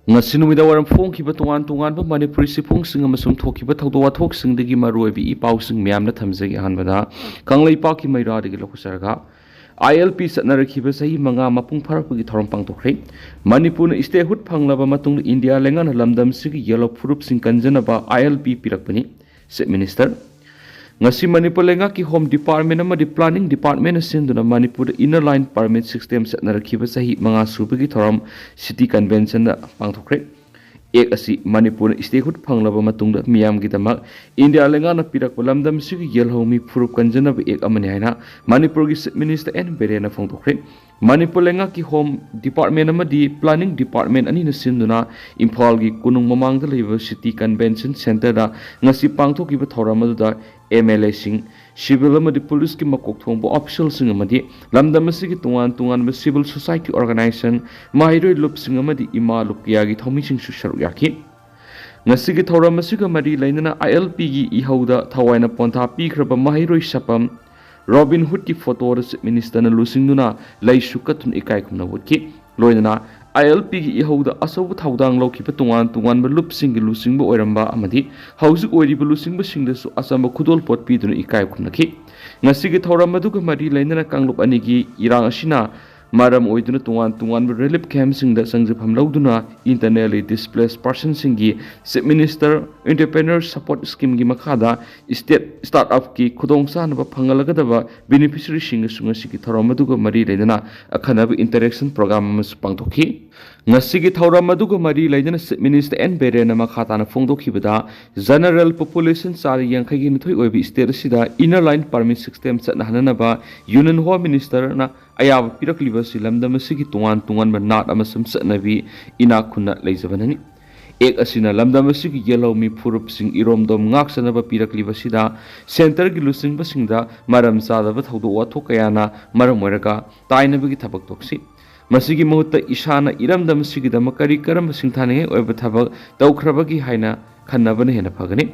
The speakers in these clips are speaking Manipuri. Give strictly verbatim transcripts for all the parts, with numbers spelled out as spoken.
ꯉꯁꯤ ꯅꯨꯃꯤꯗꯥꯡ ꯋꯥꯏꯔꯝ ꯐꯣꯡꯈꯤꯕ ꯇꯣꯉꯥꯟ ꯇꯣꯉꯥꯟꯕ ꯃꯅꯤꯄꯨꯔꯤ ꯆꯦꯐꯣꯡꯁꯤꯡ ꯑꯃꯁꯨꯡ ꯊꯣꯛꯈꯤꯕ ꯊꯧꯗꯣꯛ ꯋꯥꯊꯣꯛꯁꯤꯡꯗꯒꯤ ꯃꯔꯨꯑꯣꯏꯕ ꯏ ꯄꯥꯎꯁꯤꯡ ꯃꯌꯥꯝꯅ ꯊꯝꯖꯒꯦ꯫ ꯑꯍꯥꯟꯕꯗ ꯀꯪꯂꯩꯄꯥꯛꯀꯤ ꯃꯩꯔꯥꯗꯒꯤ ꯂꯧꯈꯠꯆꯔꯒ, ꯑꯥꯏ ꯑꯦꯜ ꯄꯤ ꯆꯠꯅꯔꯛꯈꯤꯕ ꯆꯍꯤ ꯃꯉꯥ ꯃꯄꯨꯡ ꯐꯥꯔꯛꯄꯒꯤ ꯊꯧꯔꯝ ꯄꯥꯡꯊꯣꯛꯈ꯭ꯔꯦ꯫ ꯃꯅꯤꯄꯨꯔꯅ statehood ꯐꯪꯂꯕ ꯃꯇꯨꯡꯗ ꯏꯟꯗꯤꯌꯥ ꯂꯩꯉꯥꯛꯅ ꯂꯝꯗꯝ ꯑꯁꯤꯒꯤ ꯌꯦꯜꯍꯧ ꯐꯨꯔꯨꯞꯁꯤꯡ ꯀꯟꯖꯅꯕ ꯑꯥꯏ ꯑꯦꯜ ꯄꯤ ꯄꯤꯔꯛꯄꯅꯤ꯫ Chief Minister, ꯉꯁꯤ ꯃꯅꯤꯄꯨꯔ ꯂꯩꯉꯥꯛꯀꯤ Home Department ꯑꯃꯗꯤ Planning Departmentꯅ ꯁꯤꯟꯗꯨꯅ ꯃꯅꯤꯄꯨꯔꯗ Inner Line Permit System ꯆꯠꯅꯔꯛꯈꯤꯕ ꯆꯍꯤ ꯃꯉꯥ ꯁꯨꯕꯒꯤ ꯊꯧꯔꯝ City Conventionꯗ ꯄꯥꯡꯊꯣꯛꯈ꯭ꯔꯦ꯫ Act ꯑꯁꯤ ꯃꯅꯤꯄꯨꯔꯅ statehood ꯐꯪꯂꯕ ꯃꯇꯨꯡꯗ ꯃꯤꯌꯥꯝꯒꯤꯗꯃꯛ ꯏꯟꯗꯤꯌꯥ ꯂꯩꯉꯥꯛꯅ ꯄꯤꯔꯛꯄ ꯂꯝꯗꯝ ꯑꯁꯤꯒꯤ ꯌꯦꯜꯍꯧ ꯃꯤ ꯐꯨꯔꯨꯞ ꯀꯟꯖꯅꯕ Act ꯑꯃꯅꯤ ꯍꯥꯏꯅ ꯃꯅꯤꯄꯨꯔꯒꯤ Chief Minister ꯑꯦꯟ ꯕꯤꯔꯦꯟꯅ ꯐꯣꯡꯗꯣꯛꯈ꯭ꯔꯦ꯫ ꯃꯅꯤꯄꯨꯔ ꯂꯩꯉꯥꯛꯀꯤ Home Department ꯑꯃꯗꯤ Planning Department ꯑꯅꯤꯅ ꯁꯤꯟꯗꯨꯅ ꯏꯝꯐꯥꯜꯒꯤ ꯀꯣꯅꯨꯡ ꯃꯃꯥꯡꯗ ꯂꯩꯕ City Convention Centreꯗ ꯉꯁꯤ ꯄꯥꯡꯊꯣꯛꯈꯤꯕ ꯊꯧꯔꯝ ꯑꯗꯨꯗ ꯑꯦꯝ ꯑꯦꯜ ꯑꯦꯁꯤꯡ, civil ꯑꯃꯗꯤ ꯄꯨꯂꯤꯁꯀꯤ ꯃꯀꯣꯛ ꯊꯣꯡꯕ officialꯁꯤꯡ ꯑꯃꯗꯤ ꯂꯝꯗꯝ ꯑꯁꯤꯒꯤ ꯇꯣꯉꯥꯟ ꯇꯣꯉꯥꯟꯕ civil society organization, ꯃꯍꯩꯔꯣꯏ ꯂꯨꯞꯁꯤꯡ ꯑꯃꯗꯤ ꯏꯃꯥ ꯂꯨꯞ ꯀꯌꯥꯒꯤ ꯊꯧꯃꯤꯁꯤꯡꯁꯨ ꯁꯔꯨꯛ ꯌꯥꯈꯤ꯫ ꯉꯁꯤꯒꯤ ꯊꯧꯔꯝ ꯑꯁꯤꯒ ꯃꯔꯤ ꯂꯩꯅꯅ ꯑꯥꯏ ꯑꯦꯜ ꯄꯤꯒꯤ ꯏꯍꯧꯗ ꯊꯋꯥꯏꯅ ꯄꯣꯟꯊꯥ ꯄꯤꯈ꯭ꯔꯕ ꯃꯍꯩꯔꯣꯏ ꯁꯥꯄꯝ ꯔꯣꯕꯤꯟ ꯍꯨꯗꯀꯤ ꯐꯣꯇꯣꯗ Chief Ministerꯅ ꯂꯨꯆꯤꯡꯗꯨꯅ ꯂꯩꯁꯨ ꯀꯠꯇꯨꯅ ꯏꯀꯥꯏ ꯈꯨꯝꯅꯕ ꯎꯠꯈꯤ꯫ ꯂꯣꯏꯅꯅ ꯑꯥꯏ ꯑꯦꯜ ꯄꯤꯒꯤ ꯏꯍꯧꯗ ꯑꯆꯧꯕ ꯊꯧꯗꯥꯡ ꯂꯧꯈꯤꯕ ꯇꯣꯉꯥꯟ ꯇꯣꯉꯥꯟꯕ ꯂꯨꯞꯁꯤꯡꯒꯤ ꯂꯨꯆꯤꯡꯕ ꯑꯣꯏꯔꯝꯕ ꯑꯃꯗꯤ ꯍꯧꯖꯤꯛ ꯑꯣꯏꯔꯤꯕ ꯂꯨꯆꯤꯡꯕꯁꯤꯡꯗꯁꯨ ꯑꯆꯝꯕ ꯈꯨꯗꯣꯜꯄꯣꯠ ꯄꯤꯗꯨꯅ ꯏꯀꯥꯏ ꯈꯨꯝꯅꯈꯤ꯫ ꯉꯁꯤꯒꯤ ꯊꯧꯔꯝ ꯑꯗꯨꯒ ꯃꯔꯤ ꯂꯩꯅꯅ ꯀꯥꯡꯂꯨꯞ ꯑꯅꯤꯒꯤ ꯏꯔꯥꯡ ꯑꯁꯤꯅ ꯃꯔꯝ ꯑꯣꯏꯗꯨꯅ ꯇꯣꯉꯥꯟ ꯇꯣꯉꯥꯟꯕ relief campꯁꯤꯡꯗ ꯆꯪꯖꯐꯝ ꯂꯧꯗꯨꯅ internally displaced personꯁꯤꯡꯒꯤ Chief Minister Entrepreneur Support Schemeꯒꯤ ꯃꯈꯥꯗ state startupꯀꯤ ꯈꯨꯗꯣꯡꯆꯥꯅꯕ ꯐꯪꯍꯜꯂꯒꯗꯕ beneficiaryꯁꯤꯡꯒꯁꯨ ꯉꯁꯤꯒꯤ ꯊꯧꯔꯝ ꯑꯗꯨꯒ ꯃꯔꯤ ꯂꯩꯅꯅ ꯑꯈꯟꯅꯕ interaction program ꯑꯃꯁꯨ ꯄꯥꯡꯊꯣꯛꯈꯤ꯫ ꯉꯁꯤꯒꯤ ꯊꯧꯔꯝ ꯑꯗꯨꯒ ꯃꯔꯤ ꯂꯩꯅꯅ Chief Minister ꯑꯦꯟ ꯕꯤꯔꯦꯟꯅ ꯃꯈꯥ ꯇꯥꯅ ꯐꯣꯡꯗꯣꯛꯈꯤꯕꯗ, general population ꯆꯥꯗ ꯌꯥꯡꯈꯩꯒꯤ ꯅꯤꯊꯣꯏ ꯑꯣꯏꯕ state ꯑꯁꯤꯗ Inner Line Permit System ꯆꯠꯅꯍꯟꯅꯅꯕ Union Home Ministerꯅ ꯑꯌꯥꯕ ꯄꯤꯔꯛꯂꯤꯕ ꯑꯁꯤ ꯂꯝꯗꯝ ꯑꯁꯤꯒꯤ ꯇꯣꯉꯥꯟ ꯇꯣꯉꯥꯟꯕ ꯅꯥꯠ ꯑꯃꯁꯨꯡ ꯆꯠꯅꯕꯤ, ꯏꯅꯥꯛ ꯈꯨꯟꯅ ꯂꯩꯖꯕꯅꯅꯤ꯫ Act ꯑꯁꯤꯅ ꯂꯝꯗꯝ ꯑꯁꯤꯒꯤ ꯌꯦꯜꯍꯧ ꯃꯤ ꯐꯨꯔꯨꯞꯁꯤꯡ ꯏꯔꯣꯝꯗꯣꯝ ꯉꯥꯛꯆꯅꯕ ꯄꯤꯔꯛꯂꯤꯕ ꯑꯁꯤꯗ centreꯒꯤ ꯂꯨꯆꯤꯡꯕꯁꯤꯡꯗ ꯃꯔꯝ ꯆꯥꯗꯕ ꯊꯧꯗꯣꯛ ꯋꯥꯊꯣꯛ ꯀꯌꯥꯅ ꯃꯔꯝ ꯑꯣꯏꯔꯒ ꯇꯥꯏꯅꯕꯒꯤ ꯊꯕꯛ ꯇꯣꯛꯁꯤ꯫ ꯃꯁꯤꯒꯤ ꯃꯍꯨꯠꯇ ꯏꯁꯥꯅ ꯏꯔꯝꯗꯝ ꯑꯁꯤꯒꯤꯗꯃꯛ ꯀꯔꯤ ꯀꯔꯝꯕ ꯁꯤꯡꯊꯥꯅꯤꯡꯉꯥꯏ ꯑꯣꯏꯕ ꯊꯕꯛ ꯇꯧꯈ꯭ꯔꯕꯒꯦ ꯍꯥꯏꯅ ꯈꯟꯅꯕꯅ ꯍꯦꯟꯅ ꯐꯒꯅꯤ꯫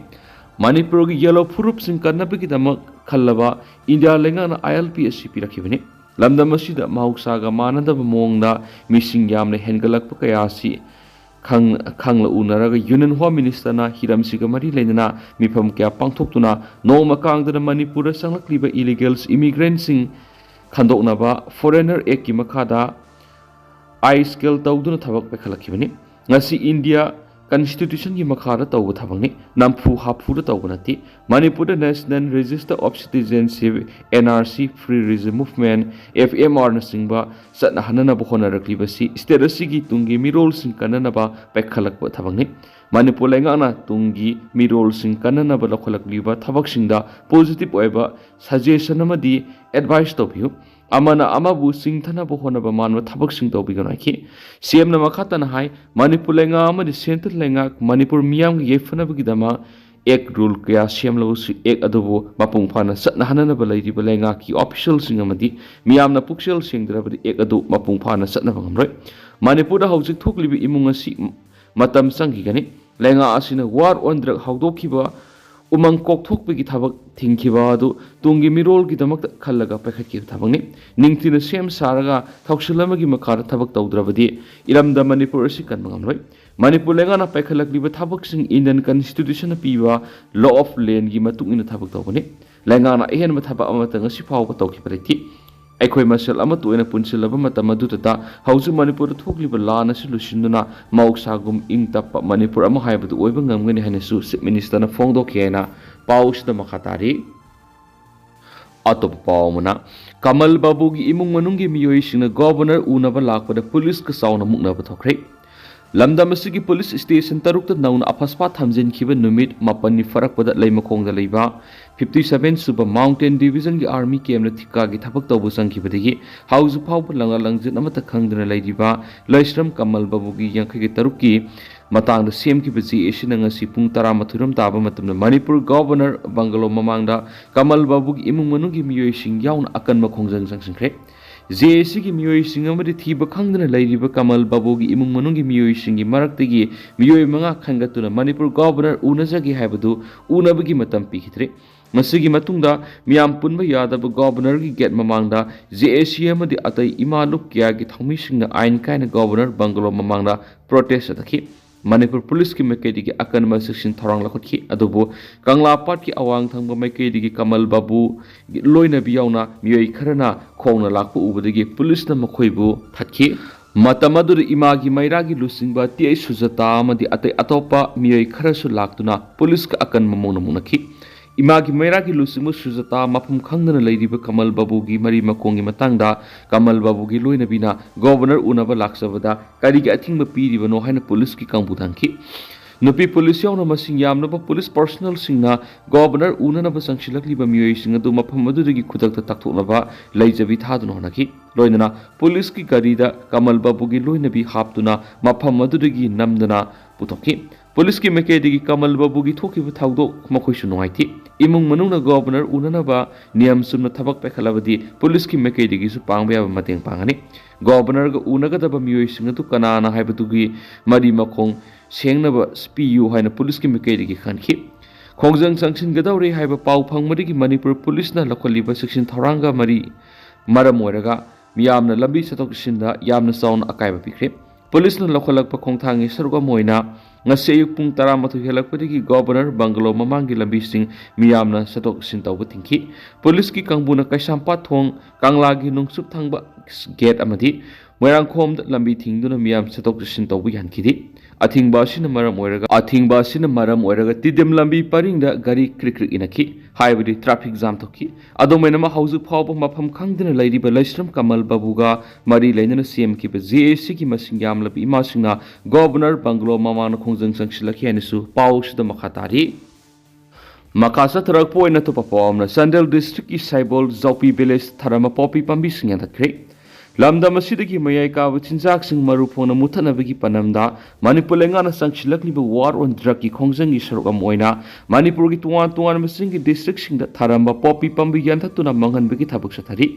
ꯃꯅꯤꯄꯨꯔꯒꯤ ꯌꯦꯜꯍꯧ ꯐꯨꯔꯨꯞꯁꯤꯡ ꯀꯟꯅꯕꯒꯤꯗꯃꯛ ꯈꯜꯂꯕ ꯏꯟꯗꯤꯌꯥ ꯂꯩꯉꯥꯛꯅ ꯑꯥꯏ ꯑꯦꯜ ꯄꯤ ꯑꯁꯤ ꯄꯤꯔꯛꯈꯤꯕꯅꯤ꯫ ꯂꯝꯗꯝ ꯑꯁꯤꯗ ꯃꯍꯧꯁꯥꯒ ꯃꯥꯟꯅꯗꯕ ꯃꯑꯣꯡꯗ ꯃꯤꯁꯤꯡ ꯌꯥꯝꯅ ꯍꯦꯟꯒꯠꯂꯛꯄ ꯀꯌꯥ ꯑꯁꯤ ꯈꯪ-, ꯈꯪꯂ ꯎꯅꯔꯒ Union Home Ministerꯅ ꯍꯤꯔꯝꯁꯤꯒ ꯃꯔꯤ ꯂꯩꯅꯅ ꯃꯤꯐꯝ ꯀꯌꯥ ꯄꯥꯡꯊꯣꯛꯇꯨꯅ ꯅꯣꯡꯃ ꯀꯥꯡꯗꯅ ꯃꯅꯤꯄꯨꯔꯗ ꯆꯪꯂꯛꯂꯤꯕ illegal immigrantꯁꯤꯡ ꯈꯟꯗꯣꯛꯅꯕ Foreigner Actꯀꯤ ꯃꯈꯥꯗ eye scale ꯇꯧꯗꯨꯅ ꯊꯕꯛ ꯄꯥꯏꯈꯠꯂꯛꯈꯤꯕꯅꯤ꯫ ꯉꯁꯤ India Constitutionꯒꯤ ꯃꯈꯥꯗ ꯇꯧꯕ ꯊꯕꯛꯅꯤ, ꯅꯝꯐꯨ ꯍꯥꯐꯨꯗ ꯇꯧꯕ ꯅꯠꯇꯦ꯫ ꯃꯅꯤꯄꯨꯔꯗ National Register of Citizenship, NRC, Free Religious Movement, FMRꯅꯆꯤꯡꯕ ꯆꯠꯅꯍꯟꯅꯅꯕ ꯍꯣꯠꯅꯔꯛꯂꯤꯕꯁꯤ state ꯑꯁꯤꯒꯤ ꯇꯨꯡꯒꯤ ꯃꯤꯔꯣꯜꯁꯤꯡ ꯀꯟꯅꯅꯕ ꯄꯥꯏꯈꯠꯂꯛꯄ ꯊꯕꯛꯅꯤ꯫ ꯃꯅꯤꯄꯨꯔ ꯂꯩꯉꯥꯛꯅ ꯇꯨꯡꯒꯤ ꯃꯤꯔꯣꯜꯁꯤꯡ ꯀꯟꯅꯅꯕ ꯂꯧꯈꯠꯂꯛꯂꯤꯕ ꯊꯕꯛꯁꯤꯡꯗ positive ꯑꯣꯏꯕ suggestion ꯑꯃꯗꯤ advice ꯇꯧꯕꯤꯌꯨ꯫ ꯑꯃꯅ ꯑꯃꯕꯨ ꯆꯤꯡꯊꯅꯕ ꯍꯣꯠꯅꯕ ꯃꯥꯟꯕ ꯊꯕꯛꯁꯤꯡ ꯇꯧꯕꯤꯒꯅꯨ ꯍꯥꯏꯈꯤ꯫ CMꯅ ꯃꯈꯥ ꯇꯥꯅ ꯍꯥꯏ, ꯃꯅꯤꯄꯨꯔ ꯂꯩꯉꯥꯛ ꯑꯃꯗꯤ central ꯂꯩꯉꯥꯛ ꯃꯅꯤꯄꯨꯔ ꯃꯤꯌꯥꯝꯒꯤ ꯌꯥꯏꯐꯅꯕꯒꯤꯗꯃꯛ act rule ꯀꯌꯥ ꯁꯦꯝꯂꯕꯁꯨ act ꯑꯗꯨꯕꯨ ꯃꯄꯨꯡ ꯐꯥꯅ ꯆꯠꯅꯍꯟꯅꯕ ꯂꯩꯔꯤꯕ ꯂꯩꯉꯥꯛꯀꯤ officialꯁꯤꯡ ꯑꯃꯗꯤ ꯃꯤꯌꯥꯝꯅ ꯄꯨꯛꯆꯦꯜ ꯁꯦꯡꯗ꯭ꯔꯕꯗꯤ act ꯑꯗꯨ ꯃꯄꯨꯡ ꯐꯥꯅ ꯆꯠꯅꯕ ꯉꯝꯂꯣꯏ꯫ ꯃꯅꯤꯄꯨꯔꯗ ꯍꯧꯖꯤꯛ ꯊꯣꯛꯂꯤꯕ ꯏꯃꯨꯡ ꯑꯁꯤ ꯃꯇꯝ ꯆꯪꯈꯤꯒꯅꯤ꯫ ꯂꯩꯉꯥꯛ ꯑꯁꯤꯅ war on drug ꯍꯧꯗꯣꯛꯈꯤꯕ ꯎꯃꯪ ꯀꯣꯛꯊꯣꯛꯄꯒꯤ ꯊꯕꯛ ꯊꯤꯡꯈꯤꯕ ꯑꯗꯨ ꯇꯨꯡꯒꯤ ꯃꯤꯔꯣꯜꯒꯤꯗꯃꯛꯇ ꯈꯜꯂꯒ ꯄꯥꯏꯈꯠꯈꯤꯕ ꯊꯕꯛꯅꯤ꯫ ꯅꯤꯡꯊꯤꯅ ꯁꯦꯝ ꯁꯥꯔꯒ ꯊꯧꯁꯤꯜ ꯑꯃꯒꯤ ꯃꯈꯥꯗ ꯊꯕꯛ ꯇꯧꯗ꯭ꯔꯕꯗꯤ ꯏꯔꯝꯗꯝ ꯃꯅꯤꯄꯨꯔ ꯑꯁꯤ ꯀꯟꯕ ꯉꯝꯂꯣꯏ꯫ ꯃꯅꯤꯄꯨꯔ ꯂꯩꯉꯥꯛꯅ ꯄꯥꯏꯈꯠꯂꯛꯂꯤꯕ ꯊꯕꯛꯁꯤꯡ Indian Constitutionꯅ ꯄꯤꯕ law of landꯒꯤ ꯃꯇꯨꯡ ꯏꯟꯅ ꯊꯕꯛ ꯇꯧꯕꯅꯤ꯫ ꯂꯩꯉꯥꯛꯅ ꯑꯍꯦꯟꯕ ꯊꯕꯛ ꯑꯃꯇ ꯉꯁꯤ ꯐꯥꯎꯕ ꯇꯧꯈꯤꯕ ꯂꯩꯇꯦ꯫ ꯑꯩꯈꯣꯏ ꯃꯁꯦꯜ ꯑꯃꯠꯇ ꯑꯣꯏꯅ ꯄꯨꯟꯁꯤꯜꯂꯕ ꯃꯇꯝ ꯑꯗꯨꯗꯇ ꯍꯧꯖꯤꯛ ꯃꯅꯤꯄꯨꯔꯗ ꯊꯣꯛꯂꯤꯕ ꯂꯥꯟ ꯑꯁꯤ ꯂꯣꯏꯁꯤꯟꯗꯨꯅ ꯃꯍꯧꯁꯥꯒꯨꯝ ꯏꯪ ꯇꯞꯄ ꯃꯅꯤꯄꯨꯔ ꯑꯃ ꯍꯥꯏꯕꯗꯨ ꯑꯣꯏꯕ ꯉꯝꯒꯅꯤ ꯍꯥꯏꯅꯁꯨ Chief Ministerꯅ ꯐꯣꯡꯗꯣꯛꯈꯤ ꯍꯥꯏꯅ ꯄꯥꯎ ꯑꯁꯤꯗ ꯃꯈꯥ ꯇꯥꯔꯤ꯫ ꯑꯇꯣꯞꯄ ꯄꯥꯎ ꯑꯃꯅ, ꯀꯃꯜ ꯕꯥꯕꯨꯒꯤ ꯏꯃꯨꯡ ꯃꯅꯨꯡꯒꯤ ꯃꯤꯑꯣꯏꯁꯤꯡꯅ Governor ꯎꯅꯕ ꯂꯥꯛꯄꯗ ꯄꯨꯂꯤꯁꯀ ꯆꯥꯎꯅ ꯃꯨꯛꯅꯕ ꯊꯣꯛꯈ꯭ꯔꯦ꯫ ꯂꯝꯗꯝ ꯑꯁꯤꯒꯤ ꯄꯨꯂꯤꯁ station ꯇꯔꯨꯛꯇ ꯅꯧꯅ ꯑꯐꯁꯄꯥ ꯊꯝꯖꯤꯟꯈꯤꯕ ꯅꯨꯃꯤꯠ ꯃꯥꯄꯟꯅꯤ ꯐꯥꯔꯛꯄꯗ ꯂꯩꯃꯈꯣꯡꯗ ꯂꯩꯕ fifty seven ꯁꯨꯕ Mountain Divisionꯒꯤ Army campꯇ ꯊꯤꯀꯥꯒꯤ ꯊꯕꯛ ꯇꯧꯕ ꯆꯪꯈꯤꯕꯗꯒꯤ ꯍꯧꯖꯤꯛ ꯐꯥꯎꯕ ꯂꯪꯂꯥ ꯂꯪꯖꯤꯟ ꯑꯃꯠꯇ ꯈꯪꯗꯅ ꯂꯩꯔꯤꯕ ꯂꯩꯁ꯭ꯔꯝ ꯀꯃꯜ ꯕꯥꯕꯨꯒꯤ ꯌꯥꯡꯈꯩꯒ ꯇꯔꯨꯛꯀꯤ ꯃꯇꯥꯡꯗ ꯁꯦꯝꯈꯤꯕ ꯆꯦ ꯑꯁꯤꯅ ꯉꯁꯤ ꯄꯨꯡ ꯇꯔꯥꯃꯥꯊꯣꯏ ꯔꯣꯝ ꯇꯥꯕ ꯃꯇꯝꯗ ꯃꯅꯤꯄꯨꯔ Governor bungalow ꯃꯃꯥꯡꯗ ꯀꯃꯜ ꯕꯥꯕꯨꯒꯤ ꯏꯃꯨꯡ ꯃꯅꯨꯡꯒꯤ ꯃꯤꯑꯣꯏꯁꯤꯡ ꯌꯥꯎꯅ ꯑꯀꯟꯕ ꯈꯣꯡꯖꯪ ꯆꯪꯁꯤꯟꯈ꯭ꯔꯦ꯫ ꯆꯦ ꯑꯁꯤꯒꯤ ꯃꯤꯑꯣꯏꯁꯤꯡ ꯑꯃꯗꯤ ꯊꯤꯕ ꯈꯪꯗꯅ ꯂꯩꯔꯤꯕ ꯀꯃꯜ ꯕꯥꯕꯨꯒꯤ ꯏꯃꯨꯡ ꯃꯅꯨꯡꯒꯤ ꯃꯤꯑꯣꯏꯁꯤꯡꯒꯤ ꯃꯔꯛꯇꯒꯤ ꯃꯤꯑꯣꯏ ꯃꯉꯥ ꯈꯟꯒꯠꯇꯨꯅ ꯃꯅꯤꯄꯨꯔ Governor ꯎꯅꯖꯒꯦ ꯍꯥꯏꯕꯗꯨ ꯎꯅꯕꯒꯤ ꯃꯇꯝ ꯄꯤꯈꯤꯗ꯭ꯔꯦ꯫ ꯃꯁꯤꯒꯤ ꯃꯇꯨꯡꯗ ꯃꯤꯌꯥꯝ ꯄꯨꯟꯕ ꯌꯥꯗꯕ ꯒꯣꯕꯔꯅꯔꯒꯤ ꯒꯦꯠ ꯃꯃꯥꯡꯗ ꯖꯦ ꯑꯦ ꯁꯤ ꯑꯃꯗꯤ ꯑꯇꯩ ꯏꯃꯥ ꯂꯨꯞ ꯀꯌꯥꯒꯤ ꯊꯧꯃꯤꯁꯤꯡꯅ ꯑꯥꯏꯟ ꯀꯥꯏꯅ ꯒꯣꯕꯔꯅꯔ ꯕꯪꯒꯂꯣ ꯃꯃꯥꯡꯗ ꯄ꯭ꯔꯣꯇꯦꯁ ꯆꯠꯊꯈꯤ꯫ ꯃꯅꯤꯄꯨꯔ ꯄꯨꯂꯤꯁꯀꯤ ꯃꯥꯏꯀꯩꯗꯒꯤ ꯑꯀꯟꯕ ꯆꯦꯛꯁꯤꯟ ꯊꯧꯔꯥꯡ ꯂꯧꯈꯠꯈꯤ꯫ ꯑꯗꯨꯕꯨ ꯀꯪꯂꯥ ꯄꯥꯠꯀꯤ ꯑꯋꯥꯡ ꯊꯪꯕ ꯃꯥꯏꯀꯩꯗꯒꯤ ꯀꯃꯜ ꯕꯥꯕꯨꯒꯤ ꯂꯣꯏꯅꯕꯤ ꯌꯥꯎꯅ ꯃꯤꯑꯣꯏ ꯈꯔꯅ ꯈꯣꯡꯅ ꯂꯥꯛꯄ ꯎꯕꯗꯒꯤ ꯄꯨꯂꯤꯁꯅ ꯃꯈꯣꯏꯕꯨ ꯊꯠꯈꯤ꯫ ꯃꯇꯝ ꯑꯗꯨꯗ ꯏꯃꯥꯒꯤ ꯃꯩꯔꯥꯒꯤ ꯂꯨꯆꯤꯡꯕ ꯇꯤ ꯑꯩꯆ ꯁꯨꯖꯥꯇꯥ ꯑꯃꯗꯤ ꯑꯇꯩ ꯑꯇꯣꯞꯄ ꯃꯤꯑꯣꯏ ꯈꯔꯁꯨ ꯂꯥꯛꯇꯨꯅ ꯄꯨꯂꯤꯁꯀ ꯑꯀꯟꯕ ꯃꯑꯣꯡꯗ ꯃꯨꯛꯅꯈꯤ꯫ ꯏꯃꯥꯒꯤ ꯃꯩꯔꯥꯒꯤ ꯂꯨꯆꯤꯡꯕ ꯁꯨꯖꯥꯇꯥ ꯃꯐꯝ ꯈꯪꯗꯅ ꯂꯩꯔꯤꯕ ꯀꯃꯜ ꯕꯥꯕꯨꯒꯤ ꯃꯔꯤ ꯃꯈꯣꯡꯒꯤ ꯃꯇꯥꯡꯗ ꯀꯃꯜ ꯕꯥꯕꯨꯒꯤ ꯂꯣꯏꯅꯕꯤꯅ ꯒꯣꯕꯔꯅꯔ ꯎꯅꯕ ꯂꯥꯛꯆꯕꯗ ꯀꯔꯤꯒꯤ ꯑꯊꯤꯡꯕ ꯄꯤꯔꯤꯕꯅꯣ ꯍꯥꯏꯅ ꯄꯨꯂꯤꯁꯀꯤ ꯀꯥꯡꯕꯨꯗ ꯍꯪꯈꯤ꯫ ꯅꯨꯄꯤ ꯄꯨꯂꯤꯁ ꯌꯥꯎꯅ ꯃꯁꯤꯡ ꯌꯥꯝꯂꯕ ꯄꯨꯂꯤꯁ ꯄꯔꯁꯣꯅꯦꯜꯁꯤꯡꯅ ꯒꯣꯕꯔꯅꯔ ꯎꯅꯅꯕ ꯆꯪꯁꯤꯜꯂꯛꯂꯤꯕ ꯃꯤꯑꯣꯏꯁꯤꯡ ꯑꯗꯨ ꯃꯐꯝ ꯑꯗꯨꯗꯒꯤ ꯈꯨꯗꯛꯇ ꯇꯥꯛꯊꯣꯛꯅꯕ ꯂꯩꯖꯕꯤ ꯊꯥꯗꯨꯅ ꯍꯣꯠꯅꯈꯤ꯫ ꯂꯣꯏꯅꯅ ꯄꯨꯂꯤꯁꯀꯤ ꯒꯥꯔꯤꯗ ꯀꯃꯜ ꯕꯥꯕꯨꯒꯤ ꯂꯣꯏꯅꯕꯤ ꯍꯥꯞꯇꯨꯅ ꯃꯐꯝ ꯑꯗꯨꯗꯒꯤ ꯅꯝꯗꯅ ꯄꯨꯊꯣꯛꯈꯤ꯫ ꯄꯨꯂꯤꯁꯀꯤ ꯃꯥꯏꯀꯩꯗꯒꯤ ꯀꯃꯜ ꯕꯥꯕꯨꯒꯤ ꯊꯣꯛꯈꯤꯕ ꯊꯧꯗꯣꯛ ꯃꯈꯣꯏꯁꯨ ꯅꯨꯡꯉꯥꯏꯇꯦ꯫ ꯏꯃꯨꯡ ꯃꯅꯨꯡꯅ ꯒꯣꯕꯔꯅꯔ ꯎꯅꯅꯕ ꯅꯤꯌꯝ ꯆꯨꯝꯅ ꯊꯕꯛ ꯄꯥꯏꯈꯠꯂꯕꯗꯤ ꯄꯨꯂꯤꯁꯀꯤ ꯃꯥꯏꯀꯩꯗꯒꯤꯁꯨ ꯄꯥꯡꯕ ꯌꯥꯕ ꯃꯇꯦꯡ ꯄꯥꯡꯒꯅꯤ꯫ ꯒꯣꯕꯔꯅꯔꯒ ꯎꯅꯒꯗꯕ ꯃꯤꯑꯣꯏꯁꯤꯡ ꯑꯗꯨ ꯀꯅꯥꯅ ꯍꯥꯏꯕꯗꯨꯒꯤ ꯃꯔꯤ ꯃꯈꯣꯡ ꯁꯦꯡꯅꯕ ꯄꯤꯌꯨ ꯍꯥꯏꯅ ꯄꯨꯂꯤꯁꯀꯤ ꯃꯥꯏꯀꯩꯗꯒꯤ ꯈꯟꯈꯤ꯫ ꯈꯣꯡꯖꯪ ꯆꯪꯁꯤꯟꯒꯗꯧꯔꯦ ꯍꯥꯏꯕ ꯄꯥꯎ ꯐꯪꯕꯗꯒꯤ ꯃꯅꯤꯄꯨꯔ ꯄꯨꯂꯤꯁꯅ ꯂꯧꯈꯠꯂꯤꯕ ꯆꯦꯛꯁꯤꯟ ꯊꯧꯔꯥꯡꯒ ꯃꯔꯤ ꯃꯔꯝ ꯑꯣꯏꯔꯒ ꯃꯤꯌꯥꯝꯅ ꯂꯝꯕꯤ ꯆꯠꯊꯣꯛ ꯆꯠꯁꯤꯟꯗ ꯌꯥꯝꯅ ꯆꯥꯎꯅ ꯑꯀꯥꯏꯕ ꯄꯤꯈ꯭ꯔꯦ꯫ ꯄꯨꯂꯤꯁꯅ ꯂꯧꯈꯠꯂꯛꯄ ꯈꯣꯡꯊꯥꯡꯒꯤ ꯁꯔꯨꯛ ꯑꯃ ꯑꯣꯏꯅ ꯉꯁꯤ ꯑꯌꯨꯛ ꯄꯨꯡ ꯇꯔꯥꯃꯥꯊꯣꯏ ꯍꯦꯜꯂꯛꯄꯗꯒꯤ ꯒꯣꯕꯔꯅꯔ ꯕꯪꯒꯂꯣ ꯃꯃꯥꯡꯒꯤ ꯂꯝꯕꯤꯁꯤꯡ ꯃꯤꯌꯥꯝꯅ ꯆꯠꯊꯣꯛ ꯆꯠꯁꯤꯟ ꯇꯧꯕ ꯊꯤꯡꯈꯤ꯫ ꯄꯨꯂꯤꯁꯀꯤ ꯀꯥꯡꯕꯨꯅ ꯀꯩꯁꯥꯝꯄꯥꯠ ꯊꯣꯡ, ꯀꯪꯂꯥꯒꯤ ꯅꯣꯡꯆꯨꯞ ꯊꯪꯕ ꯒꯦꯠ ꯑꯃꯗꯤ ꯃꯣꯏꯔꯥꯡꯈꯣꯝꯗ ꯂꯝꯕꯤ ꯊꯤꯡꯗꯨꯅ ꯃꯤꯌꯥꯝ ꯆꯠꯊꯣꯛ ꯆꯠꯁꯤꯟ ꯇꯧꯕ ꯌꯥꯍꯟꯈꯤꯗꯦ꯫ ꯑꯊꯤꯡꯕ ꯑꯁꯤꯅ ꯃꯔꯝ ꯑꯣꯏꯔꯒ, ꯑꯊꯤꯡꯕ ꯑꯁꯤꯅ ꯃꯔꯝ ꯑꯣꯏꯔꯒ ꯇꯤꯗꯤꯝ ꯂꯝꯕꯤ ꯄꯔꯤꯡꯗ ꯒꯥꯔꯤ ꯀ꯭ꯔꯤꯛ ꯀ꯭ꯔꯤꯛ ꯏꯟꯅꯈꯤ, ꯍꯥꯏꯕꯗꯤ ꯇ꯭ꯔꯥꯐꯤꯛ ꯖꯥꯝ ꯊꯣꯛꯈꯤ꯫ ꯑꯗꯨꯝ ꯑꯣꯏꯅꯃꯛ, ꯍꯧꯖꯤꯛ ꯐꯥꯎꯕ ꯃꯐꯝ ꯈꯪꯗꯅ ꯂꯩꯔꯤꯕ ꯂꯩꯁ꯭ꯔꯝ ꯀꯃꯜ ꯕꯥꯕꯨꯒ ꯃꯔꯤ ꯂꯩꯅꯅ ꯁꯦꯝꯈꯤꯕ ꯖꯦ ꯑꯦ ꯁꯤꯒꯤ ꯃꯁꯤꯡ ꯌꯥꯝꯂꯕ ꯏꯃꯥꯁꯤꯡꯅ ꯒꯣꯕꯔꯅꯔ ꯕꯪꯒꯂꯣ ꯃꯃꯥꯡꯗ ꯈꯣꯡꯖꯪ ꯆꯪꯁꯤꯜꯂꯛꯈꯤ ꯍꯥꯏꯅꯁꯨ ꯄꯥꯎ ꯑꯁꯤꯗ ꯃꯈꯥ ꯇꯥꯔꯤ꯫ ꯃꯈꯥ ꯆꯠꯊꯔꯛꯄ ꯑꯣꯏꯅ ꯑꯇꯣꯞꯄ ꯄꯥꯎ ꯑꯃꯅ, ꯆꯥꯟꯗꯦꯜ ꯗꯤꯁꯇ꯭ꯔꯤꯛꯀꯤ ꯁꯥꯏꯕꯣꯜ ꯖꯥꯎꯄꯤ ꯚꯤꯂꯦꯖ ꯊꯥꯔꯝꯕ ꯄꯣꯄꯤ ꯄꯥꯝꯕꯤꯁꯤꯡ ꯌꯥꯟꯊꯠꯈ꯭ꯔꯦ꯫ ꯂꯝꯗꯝ ꯑꯁꯤꯗꯒꯤ ꯃꯌꯥꯏ ꯀꯥꯕ ꯆꯤꯟꯖꯥꯛꯁꯤꯡ ꯃꯔꯨ ꯐꯪꯅ ꯃꯨꯠꯊꯠꯅꯕꯒꯤ ꯄꯥꯟꯗꯝꯗ ꯃꯅꯤꯄꯨꯔ ꯂꯩꯉꯥꯛꯅ ꯆꯪꯁꯤꯜꯂꯛꯂꯤꯕ ꯋꯥꯔ ꯑꯣꯟ ꯗ꯭ꯔꯒꯀꯤ ꯈꯣꯡꯖꯪꯒꯤ ꯁꯔꯨꯛ ꯑꯃ ꯑꯣꯏꯅ ꯃꯅꯤꯄꯨꯔꯒꯤ ꯇꯣꯉꯥꯟ ꯇꯣꯉꯥꯟꯕ ꯆꯤꯡꯒꯤ ꯗꯤꯁꯇ꯭ꯔꯤꯛꯁꯤꯡꯗ ꯊꯥꯔꯝꯕ ꯄꯣꯄꯤ ꯄꯥꯝꯕꯤ ꯌꯥꯟꯊꯠꯇꯨꯅ ꯃꯥꯡꯍꯟꯕꯒꯤ ꯊꯕꯛ ꯆꯠꯊꯔꯤ꯫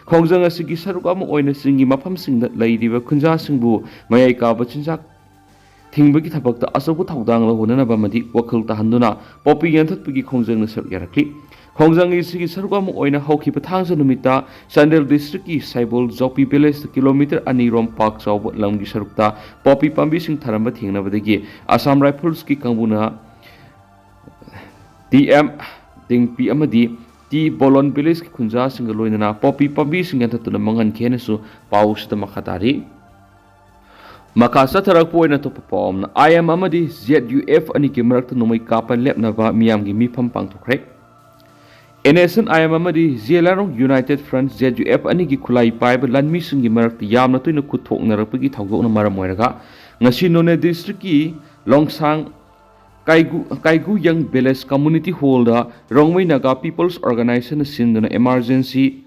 ꯈꯣꯡꯖꯪ ꯑꯁꯤꯒꯤ ꯁꯔꯨꯛ ꯑꯃ ꯑꯣꯏꯅ ꯆꯤꯡꯒꯤ ꯃꯐꯝꯁꯤꯡꯗ ꯂꯩꯔꯤꯕ ꯈꯨꯟꯖꯥꯁꯤꯡꯕꯨ ꯃꯌꯥꯏ ꯀꯥꯕ ꯆꯤꯟꯖꯥꯛ ꯊꯤꯡꯕꯒꯤ ꯊꯕꯛꯇ ꯑꯆꯧꯕ ꯊꯧꯗꯥꯡ ꯂꯧꯍꯟꯅꯕ ꯑꯃꯗꯤ ꯋꯥꯈꯜ ꯇꯥꯍꯟꯗꯨꯅ ꯄꯣꯄꯤ ꯌꯥꯟꯊꯠꯄꯒꯤ ꯈꯣꯡꯖꯪꯗ ꯁꯔꯨꯛ ꯌꯥꯔꯛꯂꯤ꯫ ꯈꯣꯡꯖꯪ ꯑꯁꯤꯒꯤ ꯁꯔꯨꯛ ꯑꯃ ꯑꯣꯏꯅ ꯍꯧꯈꯤꯕ ꯊꯥꯡꯖ ꯅꯨꯃꯤꯠꯇ ꯆꯥꯟꯗꯦꯜ ꯗꯤꯁꯇ꯭ꯔꯤꯛꯀꯤ ꯁꯥꯏꯕꯣꯜ ꯖꯣꯄꯤ ꯚꯤꯂꯦꯖꯇ ꯀꯤꯂꯣꯃꯤꯇꯔ ꯑꯅꯤ ꯔꯣꯝ ꯄꯥꯛ ꯆꯥꯎꯕ ꯂꯝꯒꯤ ꯁꯔꯨꯛꯇ ꯄꯣꯄꯤ ꯄꯥꯝꯕꯤꯁꯤꯡ ꯊꯥꯔꯝꯕ ꯊꯦꯡꯅꯕꯗꯒꯤ ꯑꯁꯥꯝ ꯔꯥꯏꯐꯜꯁꯀꯤ ꯀꯥꯡꯕꯨꯅ ꯇꯤ ꯑꯦꯝ ꯇꯤꯡꯄꯤ ꯑꯃꯗꯤ ꯇꯤ ꯕꯣꯂꯣꯟ ꯚꯤꯂꯦꯖꯀꯤ ꯈꯨꯟꯖꯥꯁꯤꯡꯒ ꯂꯣꯏꯅꯅ ꯄꯣꯄꯤ ꯄꯥꯝꯕꯤꯁꯤꯡ ꯌꯥꯟꯊꯠꯇꯨꯅ ꯃꯥꯡꯍꯟꯈꯤ ꯍꯥꯏꯅꯁꯨ ꯄꯥꯎꯁꯤꯗ ꯃꯈꯥ ꯇꯥꯔꯤ꯫ ꯃꯈꯥ ꯆꯠꯊꯔꯛꯄ ꯑꯣꯏꯅ ꯑꯇꯣꯞꯄ ꯄꯥꯎ ꯑꯃꯅ, ꯑꯥꯏ ꯑꯦꯝ ꯑꯃꯗꯤ ꯖꯦꯠ ꯌꯨ ꯑꯦꯐ ꯑꯅꯤꯒꯤ ꯃꯔꯛꯇ ꯅꯣꯡꯃꯩ ꯀꯥꯞꯄ ꯂꯦꯞꯅꯕ ꯃꯤꯌꯥꯝꯒꯤ ꯃꯤꯐꯝ ꯄꯥꯡꯊꯣꯛꯈ꯭ꯔꯦ꯫ N S N I M ꯑꯃꯗꯤ ꯖꯦꯂꯥꯔꯣꯡ united front Z U F ꯑꯅꯤꯒꯤ ꯈꯨꯠꯂꯥꯏ ꯄꯥꯏꯕ ꯂꯥꯟꯃꯤꯁꯤꯡꯒꯤ ꯃꯔꯛꯇ ꯌꯥꯝꯅ ꯇꯣꯏꯅ ꯈꯨꯠ ꯊꯣꯛꯅꯔꯛꯄꯒꯤ ꯊꯧꯗꯣꯛꯅ ꯃꯔꯝ ꯑꯣꯏꯔꯒ ꯉꯁꯤ ꯅꯣꯅꯦ ꯗꯤꯁꯇ꯭ꯔꯤꯛꯀꯤ ꯂꯣꯡꯁꯥꯡ ꯀꯥꯏꯒꯨ, ꯀꯥꯏꯒꯨꯌꯪ ꯚꯤꯂꯦꯖ ꯀꯝꯃꯨꯅꯤꯇꯤ ꯍꯣꯜꯗ ꯔꯣꯡꯃꯩ ꯅꯥꯒꯥ ꯄꯤꯄꯜꯁ ꯑꯣꯔꯒꯅꯥꯏꯖꯦꯁꯟꯅ ꯁꯤꯟꯗꯨꯅ ꯏꯃꯥꯔꯖꯦꯟꯁꯤ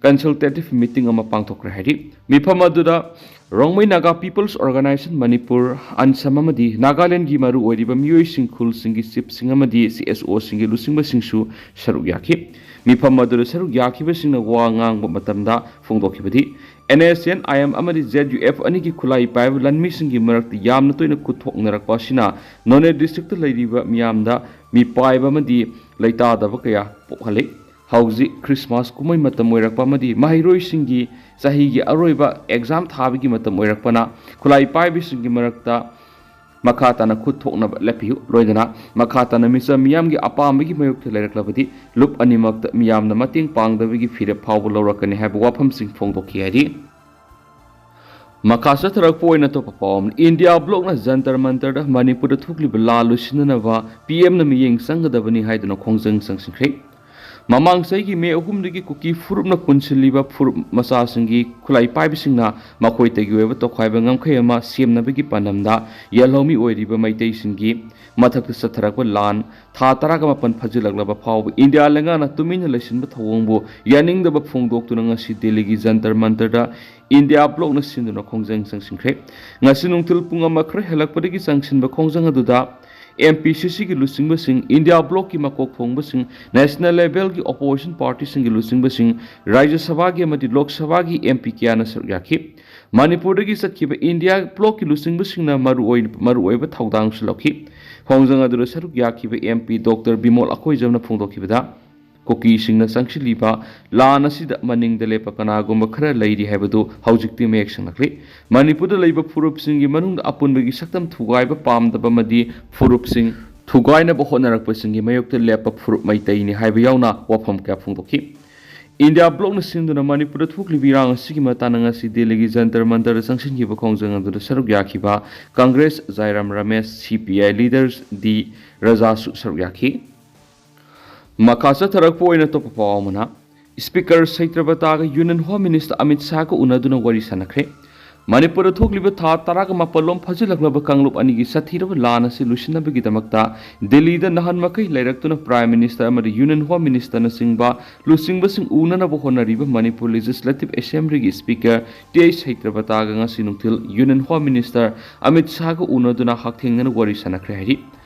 ꯀꯟꯁꯜꯇꯦꯇꯤꯚ ꯃꯤꯇꯤꯡ ꯑꯃ ꯄꯥꯡꯊꯣꯛꯈ꯭ꯔꯦ ꯍꯥꯏꯔꯤ꯫ ꯃꯤꯐꯝ ꯑꯗꯨꯗ ꯔꯣꯡꯃꯩ ꯅꯥꯒꯥ ꯄꯤꯄꯜꯁ ꯑꯣꯔꯒꯅꯥꯏꯖꯦꯁꯟ ꯃꯅꯤꯄꯨꯔ, ꯑꯟꯁꯝ ꯑꯃꯗꯤ ꯅꯥꯒꯥꯂꯦꯟꯒꯤ ꯃꯔꯨꯑꯣꯏꯔꯤꯕ ꯃꯤꯑꯣꯏꯁꯤꯡ, ꯈꯨꯜꯁꯤꯡꯒꯤ ꯆꯤꯞꯁꯤꯡ ꯑꯃꯗꯤ ꯁꯤ ꯑꯦꯁ ꯑꯣꯁꯤꯡꯒꯤ ꯂꯨꯆꯤꯡꯕꯁꯤꯡꯁꯨ ꯁꯔꯨꯛ ꯌꯥꯈꯤ꯫ ꯃꯤꯐꯝ ꯑꯗꯨꯗ ꯁꯔꯨꯛ ꯌꯥꯈꯤꯕꯁꯤꯡꯅ ꯋꯥ ꯉꯥꯡꯕ ꯃꯇꯝꯗ ꯐꯣꯡꯗꯣꯛꯈꯤꯕꯗꯤ, N S N I M ꯑꯃꯗꯤ ꯖꯦꯠ ꯌꯨ ꯑꯦꯐ ꯑꯅꯤꯒꯤ ꯈꯨꯠꯂꯥꯏ ꯄꯥꯏꯕ ꯂꯥꯟꯃꯤꯁꯤꯡꯒꯤ ꯃꯔꯛꯇ ꯌꯥꯝꯅ ꯇꯣꯏꯅ ꯈꯨꯠ ꯊꯣꯛꯅꯔꯛꯄ ꯑꯁꯤꯅ ꯅꯣꯅꯦ ꯗꯤꯁꯇ꯭ꯔꯤꯛꯇ ꯂꯩꯔꯤꯕ ꯃꯤꯌꯥꯝꯗ ꯃꯤꯄꯥꯏꯕ ꯑꯃꯗꯤ ꯂꯩꯇꯥꯗꯕ ꯀꯌꯥ ꯄꯣꯛꯍꯜꯂꯤ꯫ ꯍꯧꯖꯤꯛ ꯈ꯭ꯔꯤꯁꯃꯥꯁ ꯀꯨꯝꯍꯩ ꯃꯇꯝ ꯑꯣꯏꯔꯛꯄ ꯑꯃꯗꯤ ꯃꯍꯩꯔꯣꯏꯁꯤꯡꯒꯤ ꯆꯍꯤꯒꯤ ꯑꯔꯣꯏꯕ ꯑꯦꯛꯖꯥꯝ ꯊꯥꯕꯒꯤ ꯃꯇꯝ ꯑꯣꯏꯔꯛꯄꯅ ꯈꯨꯠꯂꯥꯏ ꯄꯥꯏꯕꯤꯁꯤꯡꯒꯤ ꯃꯔꯛꯇ ꯃꯈꯥ ꯇꯥꯅ ꯈꯨꯠ ꯊꯣꯛꯅꯕ ꯂꯦꯞꯄꯤꯌꯨ꯫ ꯂꯣꯏꯅꯅ ꯃꯈꯥ ꯇꯥꯅ ꯃꯤꯆꯝ ꯃꯤꯌꯥꯝꯒꯤ ꯑꯄꯥꯝꯕꯒꯤ ꯃꯥꯌꯣꯛꯇ ꯂꯩꯔꯛꯂꯕꯗꯤ ꯂꯨꯞ ꯑꯅꯤꯃꯛꯇ ꯃꯤꯌꯥꯝꯅ ꯃꯇꯦꯡ ꯄꯥꯡꯗꯕꯒꯤ ꯐꯤꯔꯦꯞ ꯐꯥꯎꯕ ꯂꯧꯔꯛꯀꯅꯤ ꯍꯥꯏꯕ ꯋꯥꯐꯝꯁꯤꯡ ꯐꯣꯡꯗꯣꯛꯈꯤ ꯍꯥꯏꯔꯤ꯫ ꯃꯈꯥ ꯆꯠꯊꯔꯛꯄ ꯑꯣꯏꯅ ꯑꯇꯣꯞꯄ ꯄꯥꯎ ꯑꯃꯅ, ꯏꯟꯗꯤꯌꯥ ꯕ꯭ꯂꯣꯛꯅ ꯖꯟꯇꯔ ꯃꯟꯇꯔꯗ ꯃꯅꯤꯄꯨꯔꯗ ꯊꯣꯛꯂꯤꯕ ꯂꯥꯟ ꯂꯣꯏꯁꯤꯟꯅꯅꯕ ꯄꯤ ꯑꯦꯝꯅ ꯃꯤꯠꯌꯦꯡ ꯆꯪꯒꯗꯕꯅꯤ ꯍꯥꯏꯗꯨꯅ ꯈꯣꯡꯖꯪ ꯆꯪꯁꯤꯟꯈ꯭ꯔꯦ꯫ ꯃꯃꯥꯡ ꯆꯍꯤꯒꯤ ꯃꯦ ꯑꯍꯨꯝꯗꯒꯤ ꯀꯨꯀꯤ ꯐꯨꯔꯨꯞꯅ ꯄꯨꯟꯁꯤꯜꯂꯤꯕ ꯐꯨꯔꯨꯞ ꯃꯆꯥꯁꯤꯡꯒꯤ ꯈꯨꯠꯂꯥꯏ ꯄꯥꯏꯕꯁꯤꯡꯅ ꯃꯈꯣꯏꯇꯒꯤ ꯑꯣꯏꯕ ꯇꯣꯈꯥꯏꯕ ꯉꯝꯈꯩ ꯑꯃ ꯁꯦꯝꯅꯕꯒꯤ ꯄꯥꯟꯗꯝꯗ ꯌꯦꯜꯍꯧꯃꯤ ꯑꯣꯏꯔꯤꯕ ꯃꯩꯇꯩꯁꯤꯡꯒꯤ ꯃꯊꯛꯇ ꯆꯠꯊꯔꯛꯄ ꯂꯥꯟ ꯊꯥ ꯇꯔꯥꯒ ꯃꯥꯄꯟ ꯐꯥꯖꯤꯜꯂꯛꯂꯕ ꯐꯥꯎꯕ ꯏꯟꯗꯤꯌꯥ ꯂꯩꯉꯥꯛꯅ ꯇꯨꯃꯤꯟꯅ ꯂꯩꯁꯤꯟꯕ ꯊꯧꯑꯣꯡꯕꯨ ꯌꯥꯅꯤꯡꯗꯕ ꯐꯣꯡꯗꯣꯛꯇꯨꯅ ꯉꯁꯤ ꯗꯦꯜꯂꯤꯒꯤ ꯖꯟꯇꯔ ꯃꯟꯇꯔꯗ ꯏꯟꯗꯤꯌꯥ ꯕ꯭ꯂꯣꯛꯅ ꯁꯤꯟꯗꯨꯅ ꯈꯣꯡꯖꯪ ꯆꯪꯁꯤꯟꯈ꯭ꯔꯦ꯫ ꯉꯁꯤ ꯅꯨꯡꯊꯤꯜ ꯄꯨꯡ ꯑꯃ ꯈꯔ ꯍꯦꯜꯂꯛꯄꯗꯒꯤ ꯆꯪꯁꯤꯟꯕ ꯈꯣꯡꯖꯪ ꯑꯗꯨꯗ ꯑꯦꯝ ꯄꯤ ꯁꯤ ꯁꯤꯒꯤ ꯂꯨꯆꯤꯡꯕꯁꯤꯡ, ꯏꯟꯗꯤꯌꯥ ꯕ꯭ꯂꯣꯛꯀꯤ ꯃꯀꯣꯛ ꯊꯣꯡꯕꯁꯤꯡ, ꯅꯦꯁꯅꯦꯜ ꯂꯦꯚꯦꯜꯒꯤ ꯑꯣꯄꯣꯖꯤꯁꯟ ꯄꯥꯔꯇꯤꯁꯤꯡꯒꯤ ꯂꯨꯆꯤꯡꯕꯁꯤꯡ, ꯔꯥꯖ꯭ꯌ ꯁꯚꯥꯒꯤ ꯑꯃꯗꯤ ꯂꯣꯛ ꯁꯚꯥꯒꯤ ꯑꯦꯝ ꯄꯤ ꯀꯌꯥꯅ ꯁꯔꯨꯛ ꯌꯥꯈꯤ꯫ ꯃꯅꯤꯄꯨꯔꯗꯒꯤ ꯆꯠꯈꯤꯕ ꯏꯟꯗꯤꯌꯥ ꯕ꯭ꯂꯣꯛꯀꯤ ꯂꯨꯆꯤꯡꯕꯁꯤꯡꯅ ꯃꯔꯨꯑꯣꯏ-, ꯃꯔꯨꯑꯣꯏꯕ ꯊꯧꯗꯥꯡꯁꯨ ꯂꯧꯈꯤ꯫ ꯈꯣꯡꯖꯪ ꯑꯗꯨꯗ ꯁꯔꯨꯛ ꯌꯥꯈꯤꯕ ꯑꯦꯝ ꯄꯤ ꯗꯣꯛꯇꯔ ꯕꯤꯃꯣꯜ ꯑꯀꯣꯏꯖꯝꯅ ꯐꯣꯡꯗꯣꯛꯈꯤꯕꯗ, ꯀꯨꯀꯤꯁꯤꯡꯅ ꯆꯪꯁꯤꯜꯂꯤꯕ ꯂꯥꯟ ꯑꯁꯤꯗ ꯃꯅꯤꯡꯗ ꯂꯦꯞꯄ ꯀꯅꯥꯒꯨꯝꯕ ꯈꯔ ꯂꯩꯔꯤ ꯍꯥꯏꯕꯗꯨ ꯍꯧꯖꯤꯛꯇꯤ ꯃꯌꯦꯛ ꯁꯦꯡꯂꯛꯂꯤ꯫ ꯃꯅꯤꯄꯨꯔꯗ ꯂꯩꯕ ꯐꯨꯔꯨꯞꯁꯤꯡꯒꯤ ꯃꯅꯨꯡꯗ ꯑꯄꯨꯟꯕꯒꯤ ꯁꯛꯇꯝ ꯊꯨꯒꯥꯏꯕ ꯄꯥꯝꯗꯕ ꯑꯃꯗꯤ ꯐꯨꯔꯨꯞꯁꯤꯡ ꯊꯨꯒꯥꯏꯅꯕ ꯍꯣꯠꯅꯔꯛꯄꯁꯤꯡꯒꯤ ꯃꯥꯌꯣꯛꯇ ꯂꯦꯞꯄ ꯐꯨꯔꯨꯞ ꯃꯩꯇꯩꯅꯤ ꯍꯥꯏꯕ ꯌꯥꯎꯅ ꯋꯥꯐꯝ ꯀꯌꯥ ꯐꯣꯡꯗꯣꯛꯈꯤ꯫ ꯏꯟꯗꯤꯌꯥ ꯕ꯭ꯂꯣꯛꯅ ꯁꯤꯟꯗꯨꯅ ꯃꯅꯤꯄꯨꯔꯗ ꯊꯣꯛꯂꯤꯕ ꯏꯔꯥꯡ ꯑꯁꯤꯒꯤ ꯃꯇꯥꯡꯗ ꯉꯁꯤ ꯗꯦꯜꯂꯤꯒꯤ ꯖꯟꯇꯔ ꯃꯟꯇꯔꯗ ꯆꯪꯁꯤꯟꯈꯤꯕ ꯈꯣꯡꯖꯪ ꯑꯗꯨꯗ ꯁꯔꯨꯛ ꯌꯥꯈꯤꯕ ꯀꯪꯒ꯭ꯔꯦꯁ ꯖꯥꯏꯔꯥꯝ ꯔꯃꯦꯁ, ꯁꯤ ꯄꯤ ꯑꯥꯏ ꯂꯤꯗꯔꯁ ꯗꯤ ꯔꯖꯥꯁꯨ ꯁꯔꯨꯛ ꯌꯥꯈꯤ꯫ ꯃꯈꯥ ꯆꯠꯊꯔꯛꯄ ꯑꯣꯏꯅ ꯑꯇꯣꯞꯄ ꯄꯥꯎ ꯑꯃꯅ, ꯁ꯭ꯄꯤꯀꯔ ꯁꯩꯇ꯭ꯔꯕꯇꯥꯒ ꯌꯨꯅꯤꯌꯟ ꯍꯣꯝ ꯃꯤꯅꯤꯁꯇꯔ ꯑꯃꯤꯠ ꯁꯥꯍꯒ ꯎꯅꯗꯨꯅ ꯋꯥꯔꯤ ꯁꯥꯟꯅꯈ꯭ꯔꯦ꯫ ꯃꯅꯤꯄꯨꯔꯗ ꯊꯣꯛꯂꯤꯕ ꯊꯥ ꯇꯔꯥꯒ ꯃꯥꯄꯜ ꯂꯣꯝ ꯐꯥꯖꯤꯜꯂꯛꯂꯕ ꯀꯥꯡꯂꯨꯞ ꯑꯅꯤꯒꯤ ꯁꯥꯊꯤꯔꯕ ꯂꯥꯟ ꯑꯁꯤ ꯂꯣꯏꯁꯤꯟꯅꯕꯒꯤꯗꯃꯛꯇ ꯗꯤꯜꯂꯤꯗ ꯅꯍꯥꯟ ꯃꯈꯩ ꯂꯩꯔꯛꯇꯨꯅ ꯄ꯭ꯔꯥꯏꯝ ꯃꯤꯅꯤꯁꯇꯔ ꯑꯃꯗꯤ ꯌꯨꯅꯤꯌꯟ ꯍꯣꯝ ꯃꯤꯅꯤꯁꯇꯔꯅꯆꯤꯡꯕ ꯂꯨꯆꯤꯡꯕꯁꯤꯡ ꯎꯅꯅꯕ ꯍꯣꯠꯅꯔꯤꯕ ꯃꯅꯤꯄꯨꯔ ꯂꯦꯖꯤꯁꯂꯦꯇꯤꯚ ꯑꯦꯁꯦꯝꯕ꯭ꯂꯤꯒꯤ ꯁ꯭ꯄꯤꯀꯔ ꯇꯤ ꯑꯩꯆ ꯁꯩꯇ꯭ꯔꯕꯇꯥꯒ ꯉꯁꯤ ꯅꯨꯡꯊꯤꯜ ꯌꯨꯅꯤꯌꯟ ꯍꯣꯝ ꯃꯤꯅꯤꯁꯇꯔ ꯑꯃꯤꯠ ꯁꯥꯍꯒ ꯎꯅꯗꯨꯅ ꯍꯛꯊꯦꯡꯅꯅ ꯋꯥꯔꯤ ꯁꯥꯟꯅꯈ꯭ꯔꯦ ꯍꯥꯏꯔꯤ꯫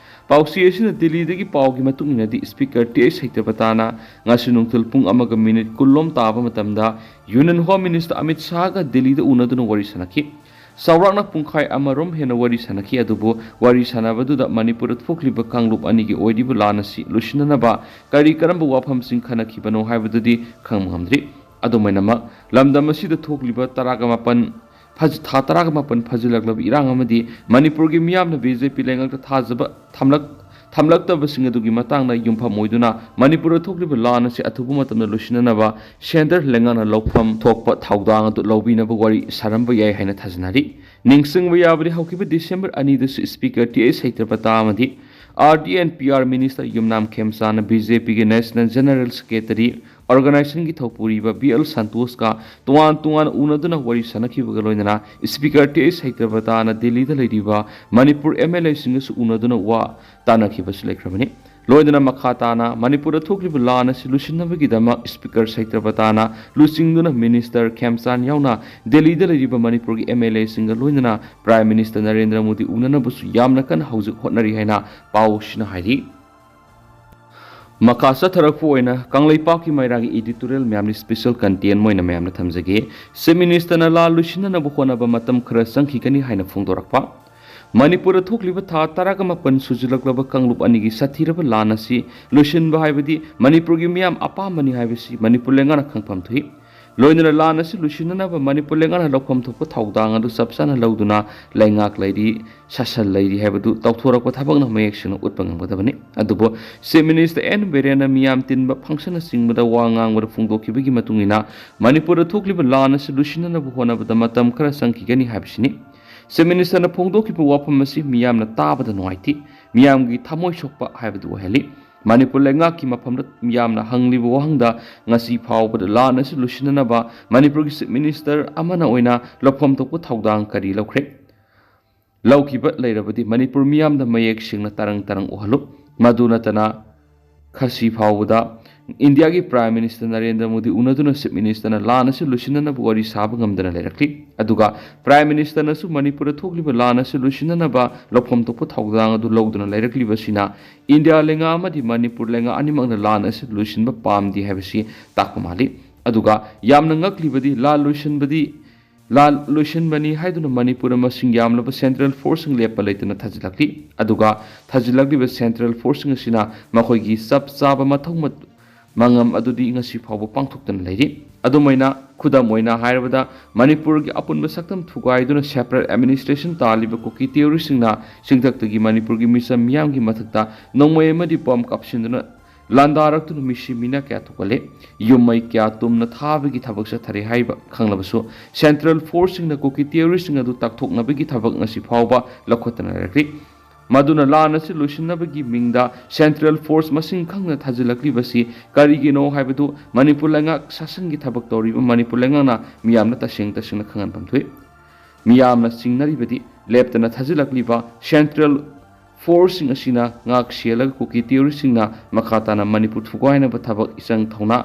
ꯄꯥꯎꯆꯦ ꯑꯁꯤꯅ ꯗꯤꯜꯂꯤꯗꯒꯤ ꯄꯥꯎꯒꯤ ꯃꯇꯨꯡ ꯏꯟꯅꯗꯤ, ꯁ꯭ꯄꯤꯀꯔ ꯇꯤ ꯑꯩꯆ ꯁꯩꯇ꯭ꯔꯕꯇꯥꯅ ꯉꯁꯤ ꯅꯨꯡꯊꯤꯜ ꯄꯨꯡ ꯑꯃꯒ ꯃꯤꯅꯤꯠ ꯀꯨꯟ ꯂꯣꯝ ꯇꯥꯕ ꯃꯇꯝꯗ ꯌꯨꯅꯤꯌꯟ ꯍꯣꯝ ꯃꯤꯅꯤꯁꯇꯔ ꯑꯃꯤꯠ ꯁꯥꯍꯒ ꯗꯤꯜꯂꯤꯗ ꯎꯅꯗꯨꯅ ꯋꯥꯔꯤ ꯁꯥꯟꯅꯈꯤ꯫ ꯆꯥꯎꯔꯥꯛꯅ ꯄꯨꯡꯈꯥꯏ ꯑꯃꯔꯣꯝ ꯍꯦꯟꯅ ꯋꯥꯔꯤ ꯁꯥꯟꯅꯈꯤ, ꯑꯗꯨꯕꯨ ꯋꯥꯔꯤ ꯁꯥꯟꯅꯕꯗꯨꯗ ꯃꯅꯤꯄꯨꯔꯗ ꯊꯣꯛꯂꯤꯕ ꯀꯥꯡꯂꯨꯞ ꯑꯅꯤꯒꯤ ꯑꯣꯏꯔꯤꯕ ꯂꯥꯟ ꯑꯁꯤ ꯂꯣꯏꯁꯤꯟꯅꯅꯕ ꯀꯔꯤ ꯀꯔꯝꯕ ꯋꯥꯐꯝꯁꯤꯡ ꯈꯟꯅꯈꯤꯕꯅꯣ ꯍꯥꯏꯕꯗꯨꯗꯤ ꯈꯪꯕ ꯉꯝꯗ꯭ꯔꯤ꯫ ꯑꯗꯨꯃꯥꯏꯅꯃꯛ, ꯂꯝꯗꯝ ꯑꯁꯤꯗ ꯊꯣꯛꯂꯤꯕ ꯇꯔꯥꯒ ꯃꯥꯄꯟ ꯐꯖ-, ꯊꯥ ꯇꯔꯥꯒ ꯃꯥꯄꯟ ꯐꯖꯤꯜꯂꯛꯂꯕ ꯏꯔꯥꯡ ꯑꯃꯗꯤ ꯃꯅꯤꯄꯨꯔꯒꯤ ꯃꯤꯌꯥꯝꯅ ꯕꯤ ꯖꯦ ꯄꯤ ꯂꯩꯉꯥꯛꯇ ꯊꯥꯖꯕ ꯊꯝꯂꯛ-, ꯊꯝꯂꯛꯇꯕꯁꯤꯡ ꯑꯗꯨꯒꯤ ꯃꯇꯥꯡꯗ ꯌꯨꯝꯐꯝ ꯑꯣꯏꯗꯨꯅ ꯃꯅꯤꯄꯨꯔꯗ ꯊꯣꯛꯂꯤꯕ ꯂꯥꯟ ꯑꯁꯤ ꯑꯊꯨꯕ ꯃꯇꯝꯗ ꯂꯣꯏꯁꯤꯟꯅꯅꯕ ꯁꯦꯟꯇꯔ ꯂꯩꯉꯥꯛꯅ ꯂꯧꯐꯝ ꯊꯣꯛꯄ ꯊꯧꯗꯥꯡ ꯑꯗꯨ ꯂꯧꯕꯤꯅꯕ ꯋꯥꯔꯤ ꯁꯥꯔꯝꯕ ꯌꯥꯏ ꯍꯥꯏꯅ ꯊꯥꯖꯅꯔꯤ꯫ ꯅꯤꯡꯁꯤꯡꯕ ꯌꯥꯕꯗꯤ, ꯍꯧꯈꯤꯕ ꯗꯤꯁꯦꯝꯕꯔ ꯑꯅꯤꯗꯁꯨ ꯁ꯭ꯄꯤꯀꯔ ꯇꯤ ꯑꯩꯆ ꯁꯩꯇ꯭ꯔꯕꯇꯥ ꯑꯃꯗꯤ R D N P R minister Yumnam ꯈꯦꯝꯆꯥꯟꯅ ꯕꯤ ꯖꯦ ꯄꯤꯒꯤ ꯅꯦꯁꯅꯦꯜ ꯖꯦꯅꯔꯦꯜ ꯁꯦꯀ꯭ꯔꯦꯇꯔꯤ ꯑꯣꯔꯒꯅꯥꯏꯖꯦꯁꯟꯒꯤ ꯊꯧꯄꯨꯔꯤꯕ ꯕꯤ ꯑꯦꯜ ꯁꯟꯇꯣꯁꯀ ꯇꯣꯉꯥꯟ ꯇꯣꯉꯥꯟꯅ ꯎꯅꯗꯨꯅ ꯋꯥꯔꯤ ꯁꯥꯟꯅꯈꯤꯕꯒ ꯂꯣꯏꯅꯅ ꯁ꯭ꯄꯤꯀꯔ ꯇꯤ ꯑꯩꯆ ꯁꯩꯇ꯭ꯔꯕꯇꯥꯅ ꯗꯤꯜꯂꯤꯗ ꯂꯩꯔꯤꯕ ꯃꯅꯤꯄꯨꯔ ꯑꯦꯝ ꯑꯦꯜ ꯑꯦꯁꯤꯡꯒꯁꯨ ꯎꯅꯗꯨꯅ ꯋꯥ ꯇꯥꯅꯈꯤꯕꯁꯨ ꯂꯩꯈ꯭ꯔꯕꯅꯤ꯫ ꯂꯣꯏꯅꯅ ꯃꯈꯥ ꯇꯥꯅ ꯃꯅꯤꯄꯨꯔꯗ ꯊꯣꯛꯂꯤꯕ ꯂꯥꯟ ꯑꯁꯤ ꯂꯣꯏꯁꯤꯟꯅꯕꯒꯤꯗꯃꯛ Speaker ꯁꯇ꯭ꯌꯕ꯭ꯔꯇꯥꯅ ꯂꯨꯆꯤꯡꯗꯨꯅ Minister ꯈꯦꯝꯆꯥꯟ ꯌꯥꯎꯅ ꯗꯦꯜꯂꯤꯗ ꯂꯩꯔꯤꯕ ꯃꯅꯤꯄꯨꯔꯒꯤ MLAꯁꯤꯡꯒ ꯂꯣꯏꯅꯅ Prime Minister ꯅꯔꯦꯟꯗ꯭ꯔ ꯃꯣꯗꯤ ꯎꯅꯅꯕꯁꯨ ꯌꯥꯝꯅ ꯀꯟꯅ ꯍꯧꯖꯤꯛ ꯍꯣꯠꯅꯔꯤ ꯍꯥꯏꯅ ꯄꯥꯎꯁꯤꯅ ꯍꯥꯏꯔꯤ꯫ ꯃꯈꯥ ꯆꯠꯊꯔꯛꯄ ꯑꯣꯏꯅ ꯀꯪꯂꯩꯄꯥꯛꯀꯤ ꯃꯩꯔꯥꯒꯤ editorial ꯃꯌꯥꯝꯅꯤ special content ꯑꯣꯏꯅ ꯃꯌꯥꯝꯅ ꯊꯝꯖꯒꯦ꯫ Chief Ministerꯅ ꯂꯥꯟ ꯂꯣꯏꯁꯤꯟꯅꯅꯕ ꯍꯣꯠꯅꯕ ꯃꯇꯝ ꯈꯔ ꯆꯪꯈꯤꯒꯅꯤ ꯍꯥꯏꯅ ꯐꯣꯡꯗꯣꯔꯛꯄ꯫ ꯃꯅꯤꯄꯨꯔꯗ ꯊꯣꯛꯂꯤꯕ ꯊꯥ ꯇꯔꯥꯒ ꯃꯥꯄꯟ ꯁꯨꯖꯤꯜꯂꯛꯂꯕ ꯀꯥꯡꯂꯨꯞ ꯑꯅꯤꯒꯤ ꯁꯥꯊꯤꯔꯕ ꯂꯥꯟ ꯑꯁꯤ ꯂꯣꯏꯁꯤꯟꯕ ꯍꯥꯏꯕꯗꯤ ꯃꯅꯤꯄꯨꯔꯒꯤ ꯃꯤꯌꯥꯝ ꯑꯄꯥꯝꯕꯅꯤ ꯍꯥꯏꯕꯁꯤ ꯃꯅꯤꯄꯨꯔ ꯂꯩꯉꯥꯛꯅ ꯈꯪꯐꯝ ꯊꯣꯛꯏ꯫ ꯂꯣꯏꯅꯅ ꯂꯥꯟ ꯑꯁꯤ ꯂꯣꯏꯁꯤꯟꯅꯅꯕ ꯃꯅꯤꯄꯨꯔ ꯂꯩꯉꯥꯛꯅ ꯂꯧꯐꯝ ꯊꯣꯛꯄ ꯊꯧꯗꯥꯡ ꯑꯗꯨ ꯆꯞ ꯆꯥꯅ ꯂꯧꯗꯨꯅ ꯂꯩꯉꯥꯛ ꯂꯩꯔꯤ, ꯁꯥꯁꯟ ꯂꯩꯔꯤ ꯍꯥꯏꯕꯗꯨ ꯇꯧꯊꯣꯔꯛꯄ ꯊꯕꯛꯅ ꯃꯌꯦꯛ ꯁꯦꯡꯅ ꯎꯠꯄ ꯉꯝꯒꯗꯕꯅꯤ꯫ ꯑꯗꯨꯕꯨ Chief Minister ꯑꯦꯟ ꯕꯤꯔꯦꯟꯅ ꯃꯤꯌꯥꯝ ꯇꯤꯟꯕ functionꯅꯆꯤꯡꯕꯗ ꯋꯥ ꯉꯥꯡꯕꯗ ꯐꯣꯡꯗꯣꯛꯈꯤꯕꯒꯤ ꯃꯇꯨꯡ ꯏꯟꯅ ꯃꯅꯤꯄꯨꯔꯗ ꯊꯣꯛꯂꯤꯕ ꯂꯥꯟ ꯑꯁꯤ ꯂꯣꯏꯁꯤꯟꯅꯅꯕ ꯍꯣꯠꯅꯕꯗ ꯃꯇꯝ ꯈꯔ ꯆꯪꯈꯤꯒꯅꯤ ꯍꯥꯏꯕꯁꯤꯅꯤ꯫ Chief Ministerꯅ ꯐꯣꯡꯗꯣꯛꯈꯤꯕ ꯋꯥꯐꯝ ꯑꯁꯤ ꯃꯤꯌꯥꯝꯅ ꯇꯥꯕꯗ ꯅꯨꯡꯉꯥꯏꯇꯦ, ꯃꯤꯌꯥꯝꯒꯤ ꯊꯃꯣꯏ ꯁꯣꯛꯄ ꯍꯥꯏꯕꯗꯨ ꯑꯣꯏꯍꯜꯂꯤ꯫ ꯃꯅꯤꯄꯨꯔ ꯂꯩꯉꯥꯛꯀꯤ ꯃꯐꯝꯗ ꯃꯤꯌꯥꯝꯅ ꯍꯪꯂꯤꯕ ꯋꯥꯍꯪꯗ ꯉꯁꯤ ꯐꯥꯎꯕꯗ ꯂꯥꯟ ꯑꯁꯤ ꯂꯣꯏꯁꯤꯟꯅꯅꯕ ꯃꯅꯤꯄꯨꯔꯒꯤ Chief Minister ꯑꯃꯅ ꯑꯣꯏꯅ ꯂꯧꯐꯝ ꯊꯣꯛꯄ ꯊꯧꯗꯥꯡ ꯀꯔꯤ ꯂꯧꯈ꯭ꯔꯦ? ꯂꯧꯈꯤꯕ ꯂꯩꯔꯕꯗꯤ ꯃꯅꯤꯄꯨꯔ ꯃꯤꯌꯥꯝꯗ ꯃꯌꯦꯛ ꯁꯦꯡꯅ ꯇꯔꯪ ꯇꯔꯪ ꯎꯍꯜꯂꯨ꯫ ꯃꯗꯨ ꯅꯠꯇꯅ ꯉꯁꯤ ꯐꯥꯎꯕꯗ ꯏꯟꯗꯤꯌꯥꯒꯤ Prime Minister Narendra Modi ꯎꯅꯗꯨꯅ Chief Ministerꯅ ꯂꯥꯟ ꯑꯁꯤ ꯂꯣꯏꯁꯤꯟꯅꯅꯕ ꯋꯥꯔꯤ ꯁꯥꯕ ꯉꯝꯗꯅ ꯂꯩꯔꯛꯂꯤ꯫ ꯑꯗꯨꯒ Prime Ministerꯅꯁꯨ ꯃꯅꯤꯄꯨꯔꯗ ꯊꯣꯛꯂꯤꯕ ꯂꯥꯟ ꯑꯁꯤ ꯂꯣꯏꯁꯤꯟꯅꯅꯕ ꯂꯧꯐꯝ ꯊꯣꯛꯄ ꯊꯧꯗꯥꯡ ꯑꯗꯨ ꯂꯧꯗꯨꯅ ꯂꯩꯔꯛꯂꯤꯕꯁꯤꯅ ꯏꯟꯗꯤꯌꯥ ꯂꯩꯉꯥꯛ ꯑꯃꯗꯤ ꯃꯅꯤꯄꯨꯔ ꯂꯩꯉꯥꯛ ꯑꯅꯤꯃꯛꯅ ꯂꯥꯟ ꯑꯁꯤ ꯂꯣꯏꯁꯤꯟꯕ ꯄꯥꯝꯗꯦ ꯍꯥꯏꯕꯁꯤ ꯇꯥꯛꯄ ꯃꯥꯜꯂꯤ꯫ ꯑꯗꯨꯒ ꯌꯥꯝꯅ ꯉꯛꯂꯤꯕꯗꯤ ꯂꯥꯟ ꯂꯣꯏꯁꯤꯟꯕꯗꯤ ꯂꯥꯟ ꯂꯣꯏꯁꯤꯟꯕꯅꯤ ꯍꯥꯏꯗꯨꯅ ꯃꯅꯤꯄꯨꯔꯗ ꯃꯁꯤꯡ ꯌꯥꯝꯂꯕ Central Forceꯁꯤꯡ ꯂꯦꯞꯄ ꯂꯩꯇꯅ ꯊꯥꯖꯤꯜꯂꯛꯂꯤ꯫ ꯑꯗꯨꯒ ꯊꯥꯖꯤꯜꯂꯛꯂꯤꯕ Central Forceꯁꯤꯡ ꯑꯁꯤꯅ ꯃꯈꯣꯏꯒꯤ ꯆꯞ ꯆꯥꯕ ꯃꯊꯧ ꯃ-, ꯃꯉꯝ ꯑꯗꯨꯗꯤ ꯉꯁꯤ ꯐꯥꯎꯕ ꯄꯥꯡꯊꯣꯛꯇꯅ ꯂꯩꯔꯤ꯫ ꯑꯗꯨꯝ ꯑꯣꯏꯅ, ꯈꯨꯗꯝ ꯑꯣꯏꯅ ꯍꯥꯏꯔꯕꯗ, ꯃꯅꯤꯄꯨꯔꯒꯤ ꯑꯄꯨꯟꯕ ꯁꯛꯇꯝ ꯊꯨꯒꯥꯏꯗꯨꯅ separate administration ꯇꯥꯜꯂꯤꯕ ꯀꯨꯀꯤ terroristꯁꯤꯡꯅ ꯆꯤꯡꯊꯛꯇꯒꯤ ꯃꯅꯤꯄꯨꯔꯒꯤ ꯃꯤꯆꯝ ꯃꯤꯌꯥꯝꯒꯤ ꯃꯊꯛꯇ ꯅꯣꯡꯃꯩ ꯑꯃꯗꯤ bomb ꯀꯥꯞꯁꯤꯟꯗꯨꯅ ꯂꯥꯟꯗꯥꯔꯛꯇꯨꯅ ꯃꯤꯁꯤ ꯃꯤꯅ ꯀꯌꯥ ꯊꯣꯛꯍꯜꯂꯦ, ꯌꯨꯝ ꯃꯩ ꯀꯌꯥ ꯇꯨꯝꯅ ꯊꯥꯕꯒꯤ ꯊꯕꯛ ꯆꯠꯊꯔꯦ ꯍꯥꯏꯕ ꯈꯪꯂꯕꯁꯨ, Central Forceꯁꯤꯡꯅ ꯀꯨꯀꯤ terroristꯁꯤꯡ ꯑꯗꯨ ꯇꯥꯛꯊꯣꯛꯅꯕꯒꯤ ꯊꯕꯛ ꯉꯁꯤ ꯐꯥꯎꯕ ꯂꯧꯈꯠꯇꯅ ꯂꯩꯔꯛꯂꯤ꯫ ꯃꯗꯨꯅ ꯂꯥꯟ ꯑꯁꯤ ꯂꯣꯏꯁꯤꯟꯅꯕꯒꯤ ꯃꯤꯡꯗ Central Force ꯃꯁꯤꯡ ꯈꯪꯅ ꯊꯥꯖꯤꯜꯂꯛꯂꯤꯕꯁꯤ ꯀꯔꯤꯒꯤꯅꯣ ꯍꯥꯏꯕꯗꯨ ꯃꯅꯤꯄꯨꯔ ꯂꯩꯉꯥꯛ ꯁꯥꯁꯟꯒꯤ ꯊꯕꯛ ꯇꯧꯔꯤꯕ ꯃꯅꯤꯄꯨꯔ ꯂꯩꯉꯥꯛꯅ ꯃꯤꯌꯥꯝꯅ ꯇꯁꯦꯡ ꯇꯁꯦꯡꯅ ꯈꯪꯍꯟꯐꯝ ꯊꯣꯛꯏ꯫ ꯃꯤꯌꯥꯝꯅ ꯆꯤꯡꯅꯔꯤꯕꯗꯤ ꯂꯦꯞꯇꯅ ꯊꯥꯖꯤꯜꯂꯛꯂꯤꯕ Central ꯐꯣꯔꯁꯁꯤꯡ ꯑꯁꯤꯅ ꯉꯥꯛ ꯁꯦꯜꯂꯒ ꯀꯨꯀꯤ ꯇꯦꯔꯣꯔꯤꯁꯁꯤꯡꯅ ꯃꯈꯥ ꯇꯥꯅ ꯃꯅꯤꯄꯨꯔ ꯊꯨꯒꯥꯏꯅꯕ ꯊꯕꯛ ꯏꯆꯪ ꯊꯧꯅꯥ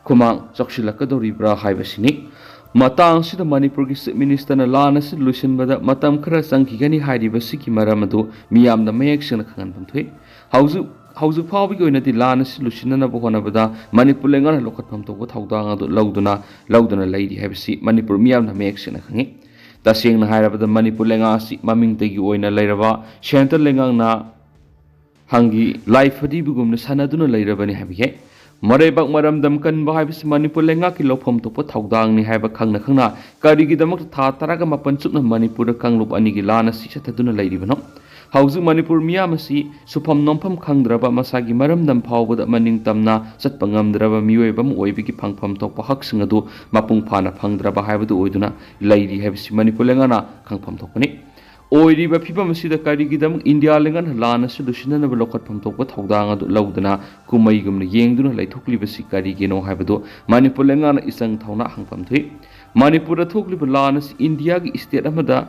ꯈꯨꯃꯥꯡ ꯆꯥꯎꯁꯤꯜꯂꯛꯀꯗꯧꯔꯤꯕ꯭ꯔꯥ ꯍꯥꯏꯕꯁꯤꯅꯤ꯫ ꯃꯇꯥꯡ ꯑꯁꯤꯗ ꯃꯅꯤꯄꯨꯔꯒꯤ ꯆꯤꯐ ꯃꯤꯅꯤꯁꯇꯔꯅ ꯂꯥꯟ ꯑꯁꯤ ꯂꯣꯏꯁꯤꯟꯕꯗ ꯃꯇꯝ ꯈꯔ ꯆꯪꯈꯤꯒꯅꯤ ꯍꯥꯏꯔꯤꯕꯁꯤꯒꯤ ꯃꯔꯝ ꯑꯗꯨ ꯃꯤꯌꯥꯝꯗ ꯃꯌꯦꯛ ꯁꯦꯡꯅ ꯈꯪꯍꯟꯐꯝ ꯊꯣꯛꯏ꯫ ꯍꯧꯖꯤꯛ ꯍꯧꯖꯤꯛ ꯐꯥꯎꯕꯒꯤ ꯑꯣꯏꯅꯗꯤ ꯂꯥꯟ ꯑꯁꯤ ꯂꯣꯏꯁꯤꯟꯅꯅꯕ ꯍꯣꯠꯅꯕꯗ ꯃꯅꯤꯄꯨꯔ ꯂꯩꯉꯥꯛꯅ ꯂꯧꯈꯠꯐꯝ ꯊꯣꯛꯄ ꯊꯧꯗꯥꯡ ꯑꯗꯨ ꯂꯧꯗꯨꯅ ꯂꯧꯗꯨꯅ ꯂꯩꯔꯤ ꯍꯥꯏꯕꯁꯤ ꯃꯅꯤꯄꯨꯔ ꯃꯤꯌꯥꯝꯅ ꯃꯌꯦꯛ ꯁꯦꯡꯅ ꯈꯪꯏ꯫ ꯇꯁꯦꯡꯅ ꯍꯥꯏꯔꯕꯗ ꯃꯅꯤꯄꯨꯔ ꯂꯩꯉꯥꯛ ꯑꯁꯤ ꯃꯃꯤꯡꯇꯒꯤ ꯑꯣꯏꯅ ꯂꯩꯔꯕ ꯁꯦꯟꯇ꯭ꯔꯦꯜ ꯂꯩꯉꯥꯛꯅ ꯍꯪꯒꯤ ꯂꯥꯏ ꯐꯗꯤꯕꯒꯨꯝꯅ ꯁꯥꯟꯅꯗꯨꯅ ꯂꯩꯔꯕꯅꯤ ꯍꯥꯏꯕ ꯌꯥꯏ꯫ ꯃꯔꯩꯕꯥꯛ ꯃꯔꯝꯗꯝ ꯀꯟꯕ ꯍꯥꯏꯕꯁꯤ ꯃꯅꯤꯄꯨꯔ ꯂꯩꯉꯥꯛꯀꯤ ꯂꯧꯐꯝ ꯊꯣꯛꯄ ꯊꯧꯗꯥꯡꯅꯤ ꯍꯥꯏꯕ ꯈꯪꯅ ꯈꯪꯅ ꯀꯔꯤꯒꯤꯗꯃꯛꯇ ꯊꯥ ꯇꯔꯥꯒ ꯃꯥꯄꯟ ꯆꯨꯞꯅ ꯃꯅꯤꯄꯨꯔꯗ ꯀꯥꯡꯂꯨꯞ ꯑꯅꯤꯒꯤ ꯂꯥꯟ ꯑꯁꯤ ꯆꯠꯊꯗꯨꯅ ꯂꯩꯔꯤꯕꯅꯣ? ꯍꯧꯖꯤꯛ ꯃꯅꯤꯄꯨꯔ ꯃꯤꯌꯥꯝ ꯑꯁꯤ ꯁꯨꯐꯝ ꯅꯣꯝꯐꯝ ꯈꯪꯗ꯭ꯔꯕ, ꯃꯁꯥꯒꯤ ꯃꯔꯝꯗꯝ ꯐꯥꯎꯕꯗ ꯃꯅꯤꯡ ꯇꯝꯅ ꯆꯠꯄ ꯉꯝꯗ꯭ꯔꯕ ꯃꯤꯑꯣꯏꯕ ꯑꯃ ꯑꯣꯏꯕꯒꯤ ꯐꯪꯐꯝ ꯊꯣꯛꯄ ꯍꯛꯁꯤꯡ ꯑꯗꯨ ꯃꯄꯨꯡ ꯐꯥꯅ ꯐꯪꯗ꯭ꯔꯕ ꯍꯥꯏꯕꯗꯨ ꯑꯣꯏꯗꯨꯅ ꯂꯩꯔꯤ ꯍꯥꯏꯕꯁꯤ ꯃꯅꯤꯄꯨꯔ ꯂꯩꯉꯥꯛꯅ ꯈꯪꯐꯝ ꯊꯣꯛꯄꯅꯤ꯫ ꯑꯣꯏꯔꯤꯕ ꯐꯤꯕꯝ ꯑꯁꯤꯗ ꯀꯔꯤꯒꯤꯗꯃꯛ ꯏꯟꯗꯤꯌꯥ ꯂꯩꯉꯥꯛꯅ ꯂꯥꯟ ꯑꯁꯤ ꯂꯣꯏꯁꯤꯟꯅꯅꯕ ꯂꯧꯈꯠꯐꯝ ꯊꯣꯛꯄ ꯊꯧꯗꯥꯡ ꯑꯗꯨ ꯂꯧꯗꯨꯅ ꯀꯨꯝꯃꯩꯒꯨꯝꯅ ꯌꯦꯡꯗꯨꯅ ꯂꯩꯊꯣꯛꯂꯤꯕꯁꯤ ꯀꯔꯤꯒꯤꯅꯣ ꯍꯥꯏꯕꯗꯨ ꯃꯅꯤꯄꯨꯔ ꯂꯩꯉꯥꯛꯅ ꯏꯆꯪ ꯊꯧꯅꯥ ꯍꯪꯐꯝ ꯊꯣꯛꯏ꯫ ꯃꯅꯤꯄꯨꯔꯗ ꯊꯣꯛꯂꯤꯕ ꯂꯥꯟ ꯑꯁꯤ ꯏꯟꯗꯤꯌꯥꯒꯤ ꯁ꯭ꯇꯦꯠ ꯑꯃꯗ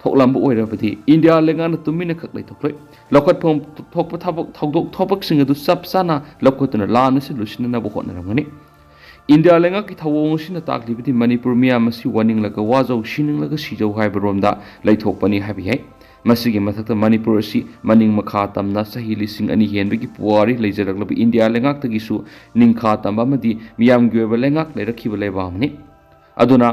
ꯊꯣꯛꯂꯝꯕ ꯑꯣꯏꯔꯕꯗꯤ ꯏꯟꯗꯤꯌꯥ ꯂꯩꯉꯥꯛꯅ ꯇꯨꯃꯤꯟꯅ ꯈꯛ ꯂꯩꯊꯣꯛꯂꯣꯏ꯫ ꯂꯧꯈꯠꯐꯝ ꯊꯣꯛꯄ ꯊꯕꯛ ꯊꯧꯗꯣꯛ ꯊꯕꯛꯁꯤꯡ ꯑꯗꯨ ꯆꯞ ꯆꯥꯅ ꯂꯧꯈꯠꯇꯨꯅ ꯂꯥꯟ ꯑꯁꯤ ꯂꯣꯏꯁꯤꯟꯅꯅꯕ ꯍꯣꯠꯅꯔꯝꯒꯅꯤ꯫ ꯏꯟꯗꯤꯌꯥ ꯂꯩꯉꯥꯛꯀꯤ ꯊꯧꯑꯣꯡ ꯑꯁꯤꯅ ꯇꯥꯛꯂꯤꯕꯗꯤ ꯃꯅꯤꯄꯨꯔ ꯃꯤꯌꯥꯝ ꯑꯁꯤ ꯋꯥꯅꯤꯡꯂꯒ ꯋꯥꯖꯧ, ꯁꯤꯅꯤꯡꯂꯒ ꯁꯤꯖꯧ ꯍꯥꯏꯕ ꯔꯣꯝꯗ ꯂꯩꯊꯣꯛꯄꯅꯤ ꯍꯥꯏꯕ ꯌꯥꯏ꯫ ꯃꯁꯤꯒꯤ ꯃꯊꯛꯇ ꯃꯅꯤꯄꯨꯔ ꯑꯁꯤ ꯃꯅꯤꯡ ꯃꯈꯥ ꯇꯝꯅ ꯆꯍꯤ ꯂꯤꯁꯤꯡ ꯑꯅꯤ ꯍꯦꯟꯕꯒꯤ ꯄꯨꯋꯥꯔꯤ ꯂꯩꯖꯔꯛꯂꯕ ꯏꯟꯗꯤꯌꯥ ꯂꯩꯉꯥꯛꯇꯒꯤꯁꯨ ꯅꯤꯡꯈꯥ ꯇꯝꯕ ꯑꯃꯗꯤ ꯃꯤꯌꯥꯝꯒꯤ ꯑꯣꯏꯕ ꯂꯩꯉꯥꯛ ꯂꯩꯔꯛꯈꯤꯕ ꯂꯩꯕꯥꯛ ꯑꯃꯅꯤ꯫ ꯑꯗꯨꯅ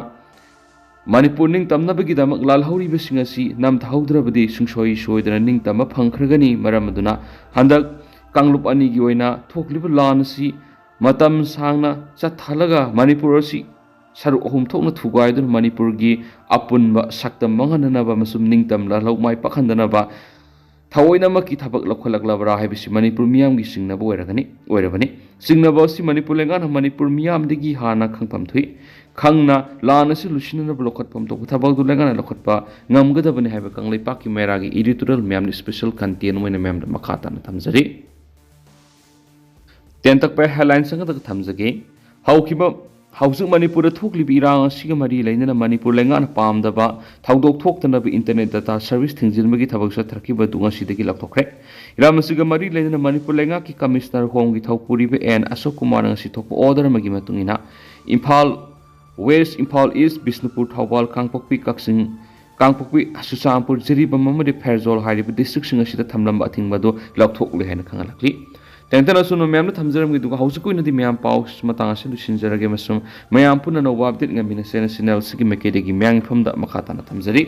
ꯃꯅꯤꯄꯨꯔ ꯅꯤꯡꯇꯝꯅꯕꯒꯤꯗꯃꯛ ꯂꯥꯜꯍꯧꯔꯤꯕꯁꯤꯡ ꯑꯁꯤ ꯅꯝꯊꯍꯧꯗ꯭ꯔꯕꯗꯤ ꯁꯨꯡꯁꯣꯏ ꯁꯣꯏꯗꯅ ꯅꯤꯡꯇꯝꯕ ꯐꯪꯈ꯭ꯔꯒꯅꯤ꯫ ꯃꯔꯝ ꯑꯗꯨꯅ ꯍꯟꯗꯛ ꯀꯥꯡꯂꯨꯞ ꯑꯅꯤꯒꯤ ꯑꯣꯏꯅ ꯊꯣꯛꯂꯤꯕ ꯂꯥꯟ ꯑꯁꯤ ꯃꯇꯝ ꯁꯥꯡꯅ ꯆꯠꯊꯍꯜꯂꯒ ꯃꯅꯤꯄꯨꯔ ꯑꯁꯤ ꯁꯔꯨꯛ ꯑꯍꯨꯝ ꯊꯣꯛꯅ ꯊꯨꯒꯥꯏꯗꯨꯅ ꯃꯅꯤꯄꯨꯔꯒꯤ ꯑꯄꯨꯟꯕ ꯁꯛꯇꯝ ꯃꯥꯡꯍꯟꯗꯅꯕ ꯑꯃꯁꯨꯡ ꯅꯤꯡꯇꯝ ꯂꯥꯜꯍꯧ ꯃꯥꯏ ꯄꯥꯛꯍꯟꯗꯅꯕ ꯊꯑꯣꯏꯅꯃꯛꯀꯤ ꯊꯕꯛ ꯂꯧꯈꯠꯂꯛꯂꯕ꯭ꯔꯥ ꯍꯥꯏꯕꯁꯤ ꯃꯅꯤꯄꯨꯔ ꯃꯤꯌꯥꯝꯒꯤ ꯆꯤꯡꯅꯕ ꯑꯣꯏꯔꯒꯅꯤ, ꯑꯣꯏꯔꯕꯅꯤ꯫ ꯆꯤꯡꯅꯕ ꯑꯁꯤ ꯃꯅꯤꯄꯨꯔ ꯂꯩꯉꯥꯛꯅ ꯃꯅꯤꯄꯨꯔ ꯃꯤꯌꯥꯝꯗꯒꯤ ꯍꯥꯟꯅ ꯈꯪꯐꯝ ꯊꯣꯛꯏ꯫ ꯈꯪꯅ ꯂꯥꯟ ꯑꯁꯤ ꯂꯣꯏꯁꯤꯟꯅꯅꯕ ꯂꯧꯈꯠꯐꯝ ꯊꯣꯛꯄ ꯊꯕꯛ ꯑꯗꯨ ꯂꯩꯉꯥꯛꯅ ꯂꯧꯈꯠꯄ ꯉꯝꯒꯗꯕꯅꯤ ꯍꯥꯏꯕ ꯀꯪꯂꯩꯄꯥꯛꯀꯤ ꯃꯩꯔꯥꯒꯤ editorial ꯃꯌꯥꯝꯅ special content ꯑꯣꯏꯅ ꯃꯌꯥꯝꯗ ꯃꯈꯥ ꯇꯥꯅ ꯊꯝꯖꯔꯤ꯫ ꯇꯦꯟꯇꯛꯄ headlines ꯑꯃꯈꯛꯇ ꯊꯝꯖꯒꯦ꯫ ꯍꯧꯈꯤꯕ ꯍꯧꯖꯤꯛ ꯃꯅꯤꯄꯨꯔꯗ ꯊꯣꯛꯂꯤꯕ ꯏꯔꯥꯡ ꯑꯁꯤꯒ ꯃꯔꯤ ꯂꯩꯅꯅ ꯃꯅꯤꯄꯨꯔ ꯂꯩꯉꯥꯛꯅ ꯄꯥꯝꯗꯕ ꯊꯧꯗꯣꯛ ꯊꯣꯛꯇꯅꯕ internet data service ꯊꯤꯡꯖꯤꯟꯕꯒꯤ ꯊꯕꯛ ꯆꯠꯊꯔꯛꯈꯤꯕ ꯑꯗꯨ ꯉꯁꯤꯗꯒꯤ ꯂꯧꯊꯣꯛꯈ꯭ꯔꯦ꯫ ꯏꯔꯥꯡ ꯑꯁꯤꯒ ꯃꯔꯤ ꯂꯩꯅꯅ ꯃꯅꯤꯄꯨꯔ ꯂꯩꯉꯥꯛꯀꯤ Commissioner Home ꯒꯤ ꯊꯧꯄꯨꯔꯤꯕ ꯑꯦꯟ ꯑꯁꯣꯛ ꯀꯨꯃꯥꯔꯅ ꯉꯁꯤ ꯊꯣꯛꯄ order ꯑꯃꯒꯤ ꯃꯇꯨꯡ ꯏꯟꯅ ꯏꯝꯐꯥꯜ West, ꯏꯝꯐꯥꯜ East, ꯕꯤꯁꯅꯨꯄꯨꯔ, ꯊꯧꯕꯥꯜ, ꯀꯥꯡꯄꯣꯛꯄꯤ, ꯀꯛꯆꯤꯡ, ꯀꯥꯡꯄꯣꯛꯄꯤ, ꯆꯨꯔꯆꯥꯟꯄꯨꯔ, ꯖꯤꯔꯤꯕꯥꯝ ꯑꯃꯗꯤ ꯐꯦꯔꯖꯣꯜ ꯍꯥꯏꯔꯤꯕ district ꯁꯤꯡ ꯑꯁꯤꯗ ꯊꯝꯂꯝꯕ ꯑꯊꯤꯡꯕ ꯑꯗꯨ ꯂꯧꯊꯣꯛꯂꯦ ꯍꯥꯏꯅ ꯈꯪꯍꯜꯂꯛꯂꯤ꯫ ꯇꯦꯟꯇꯅ ꯑꯁꯨꯝꯅ ꯃꯌꯥꯝꯅ ꯊꯝꯖꯔꯝꯒꯦ, ꯑꯗꯨꯒ ꯍꯧꯖꯤꯛꯀꯤ ꯑꯣꯏꯅꯗꯤ ꯃꯌꯥꯝ ꯄꯥꯎ ꯃꯇꯥꯡ ꯑꯁꯤꯗ ꯂꯣꯏꯁꯤꯟꯖꯔꯒꯦ ꯑꯃꯁꯨꯡ ꯃꯌꯥꯝ ꯄꯨꯟꯅ ꯑꯅꯧꯕ update ꯉꯥꯏꯃꯤꯟꯅꯁꯦꯅ channel ꯑꯁꯤꯒꯤ ꯃꯥꯏꯀꯩꯗꯒꯤ ꯃꯌꯥꯝꯒꯤ ꯃꯐꯝꯗ ꯃꯈꯥ ꯇꯥꯅ ꯊꯝꯖꯔꯤ꯫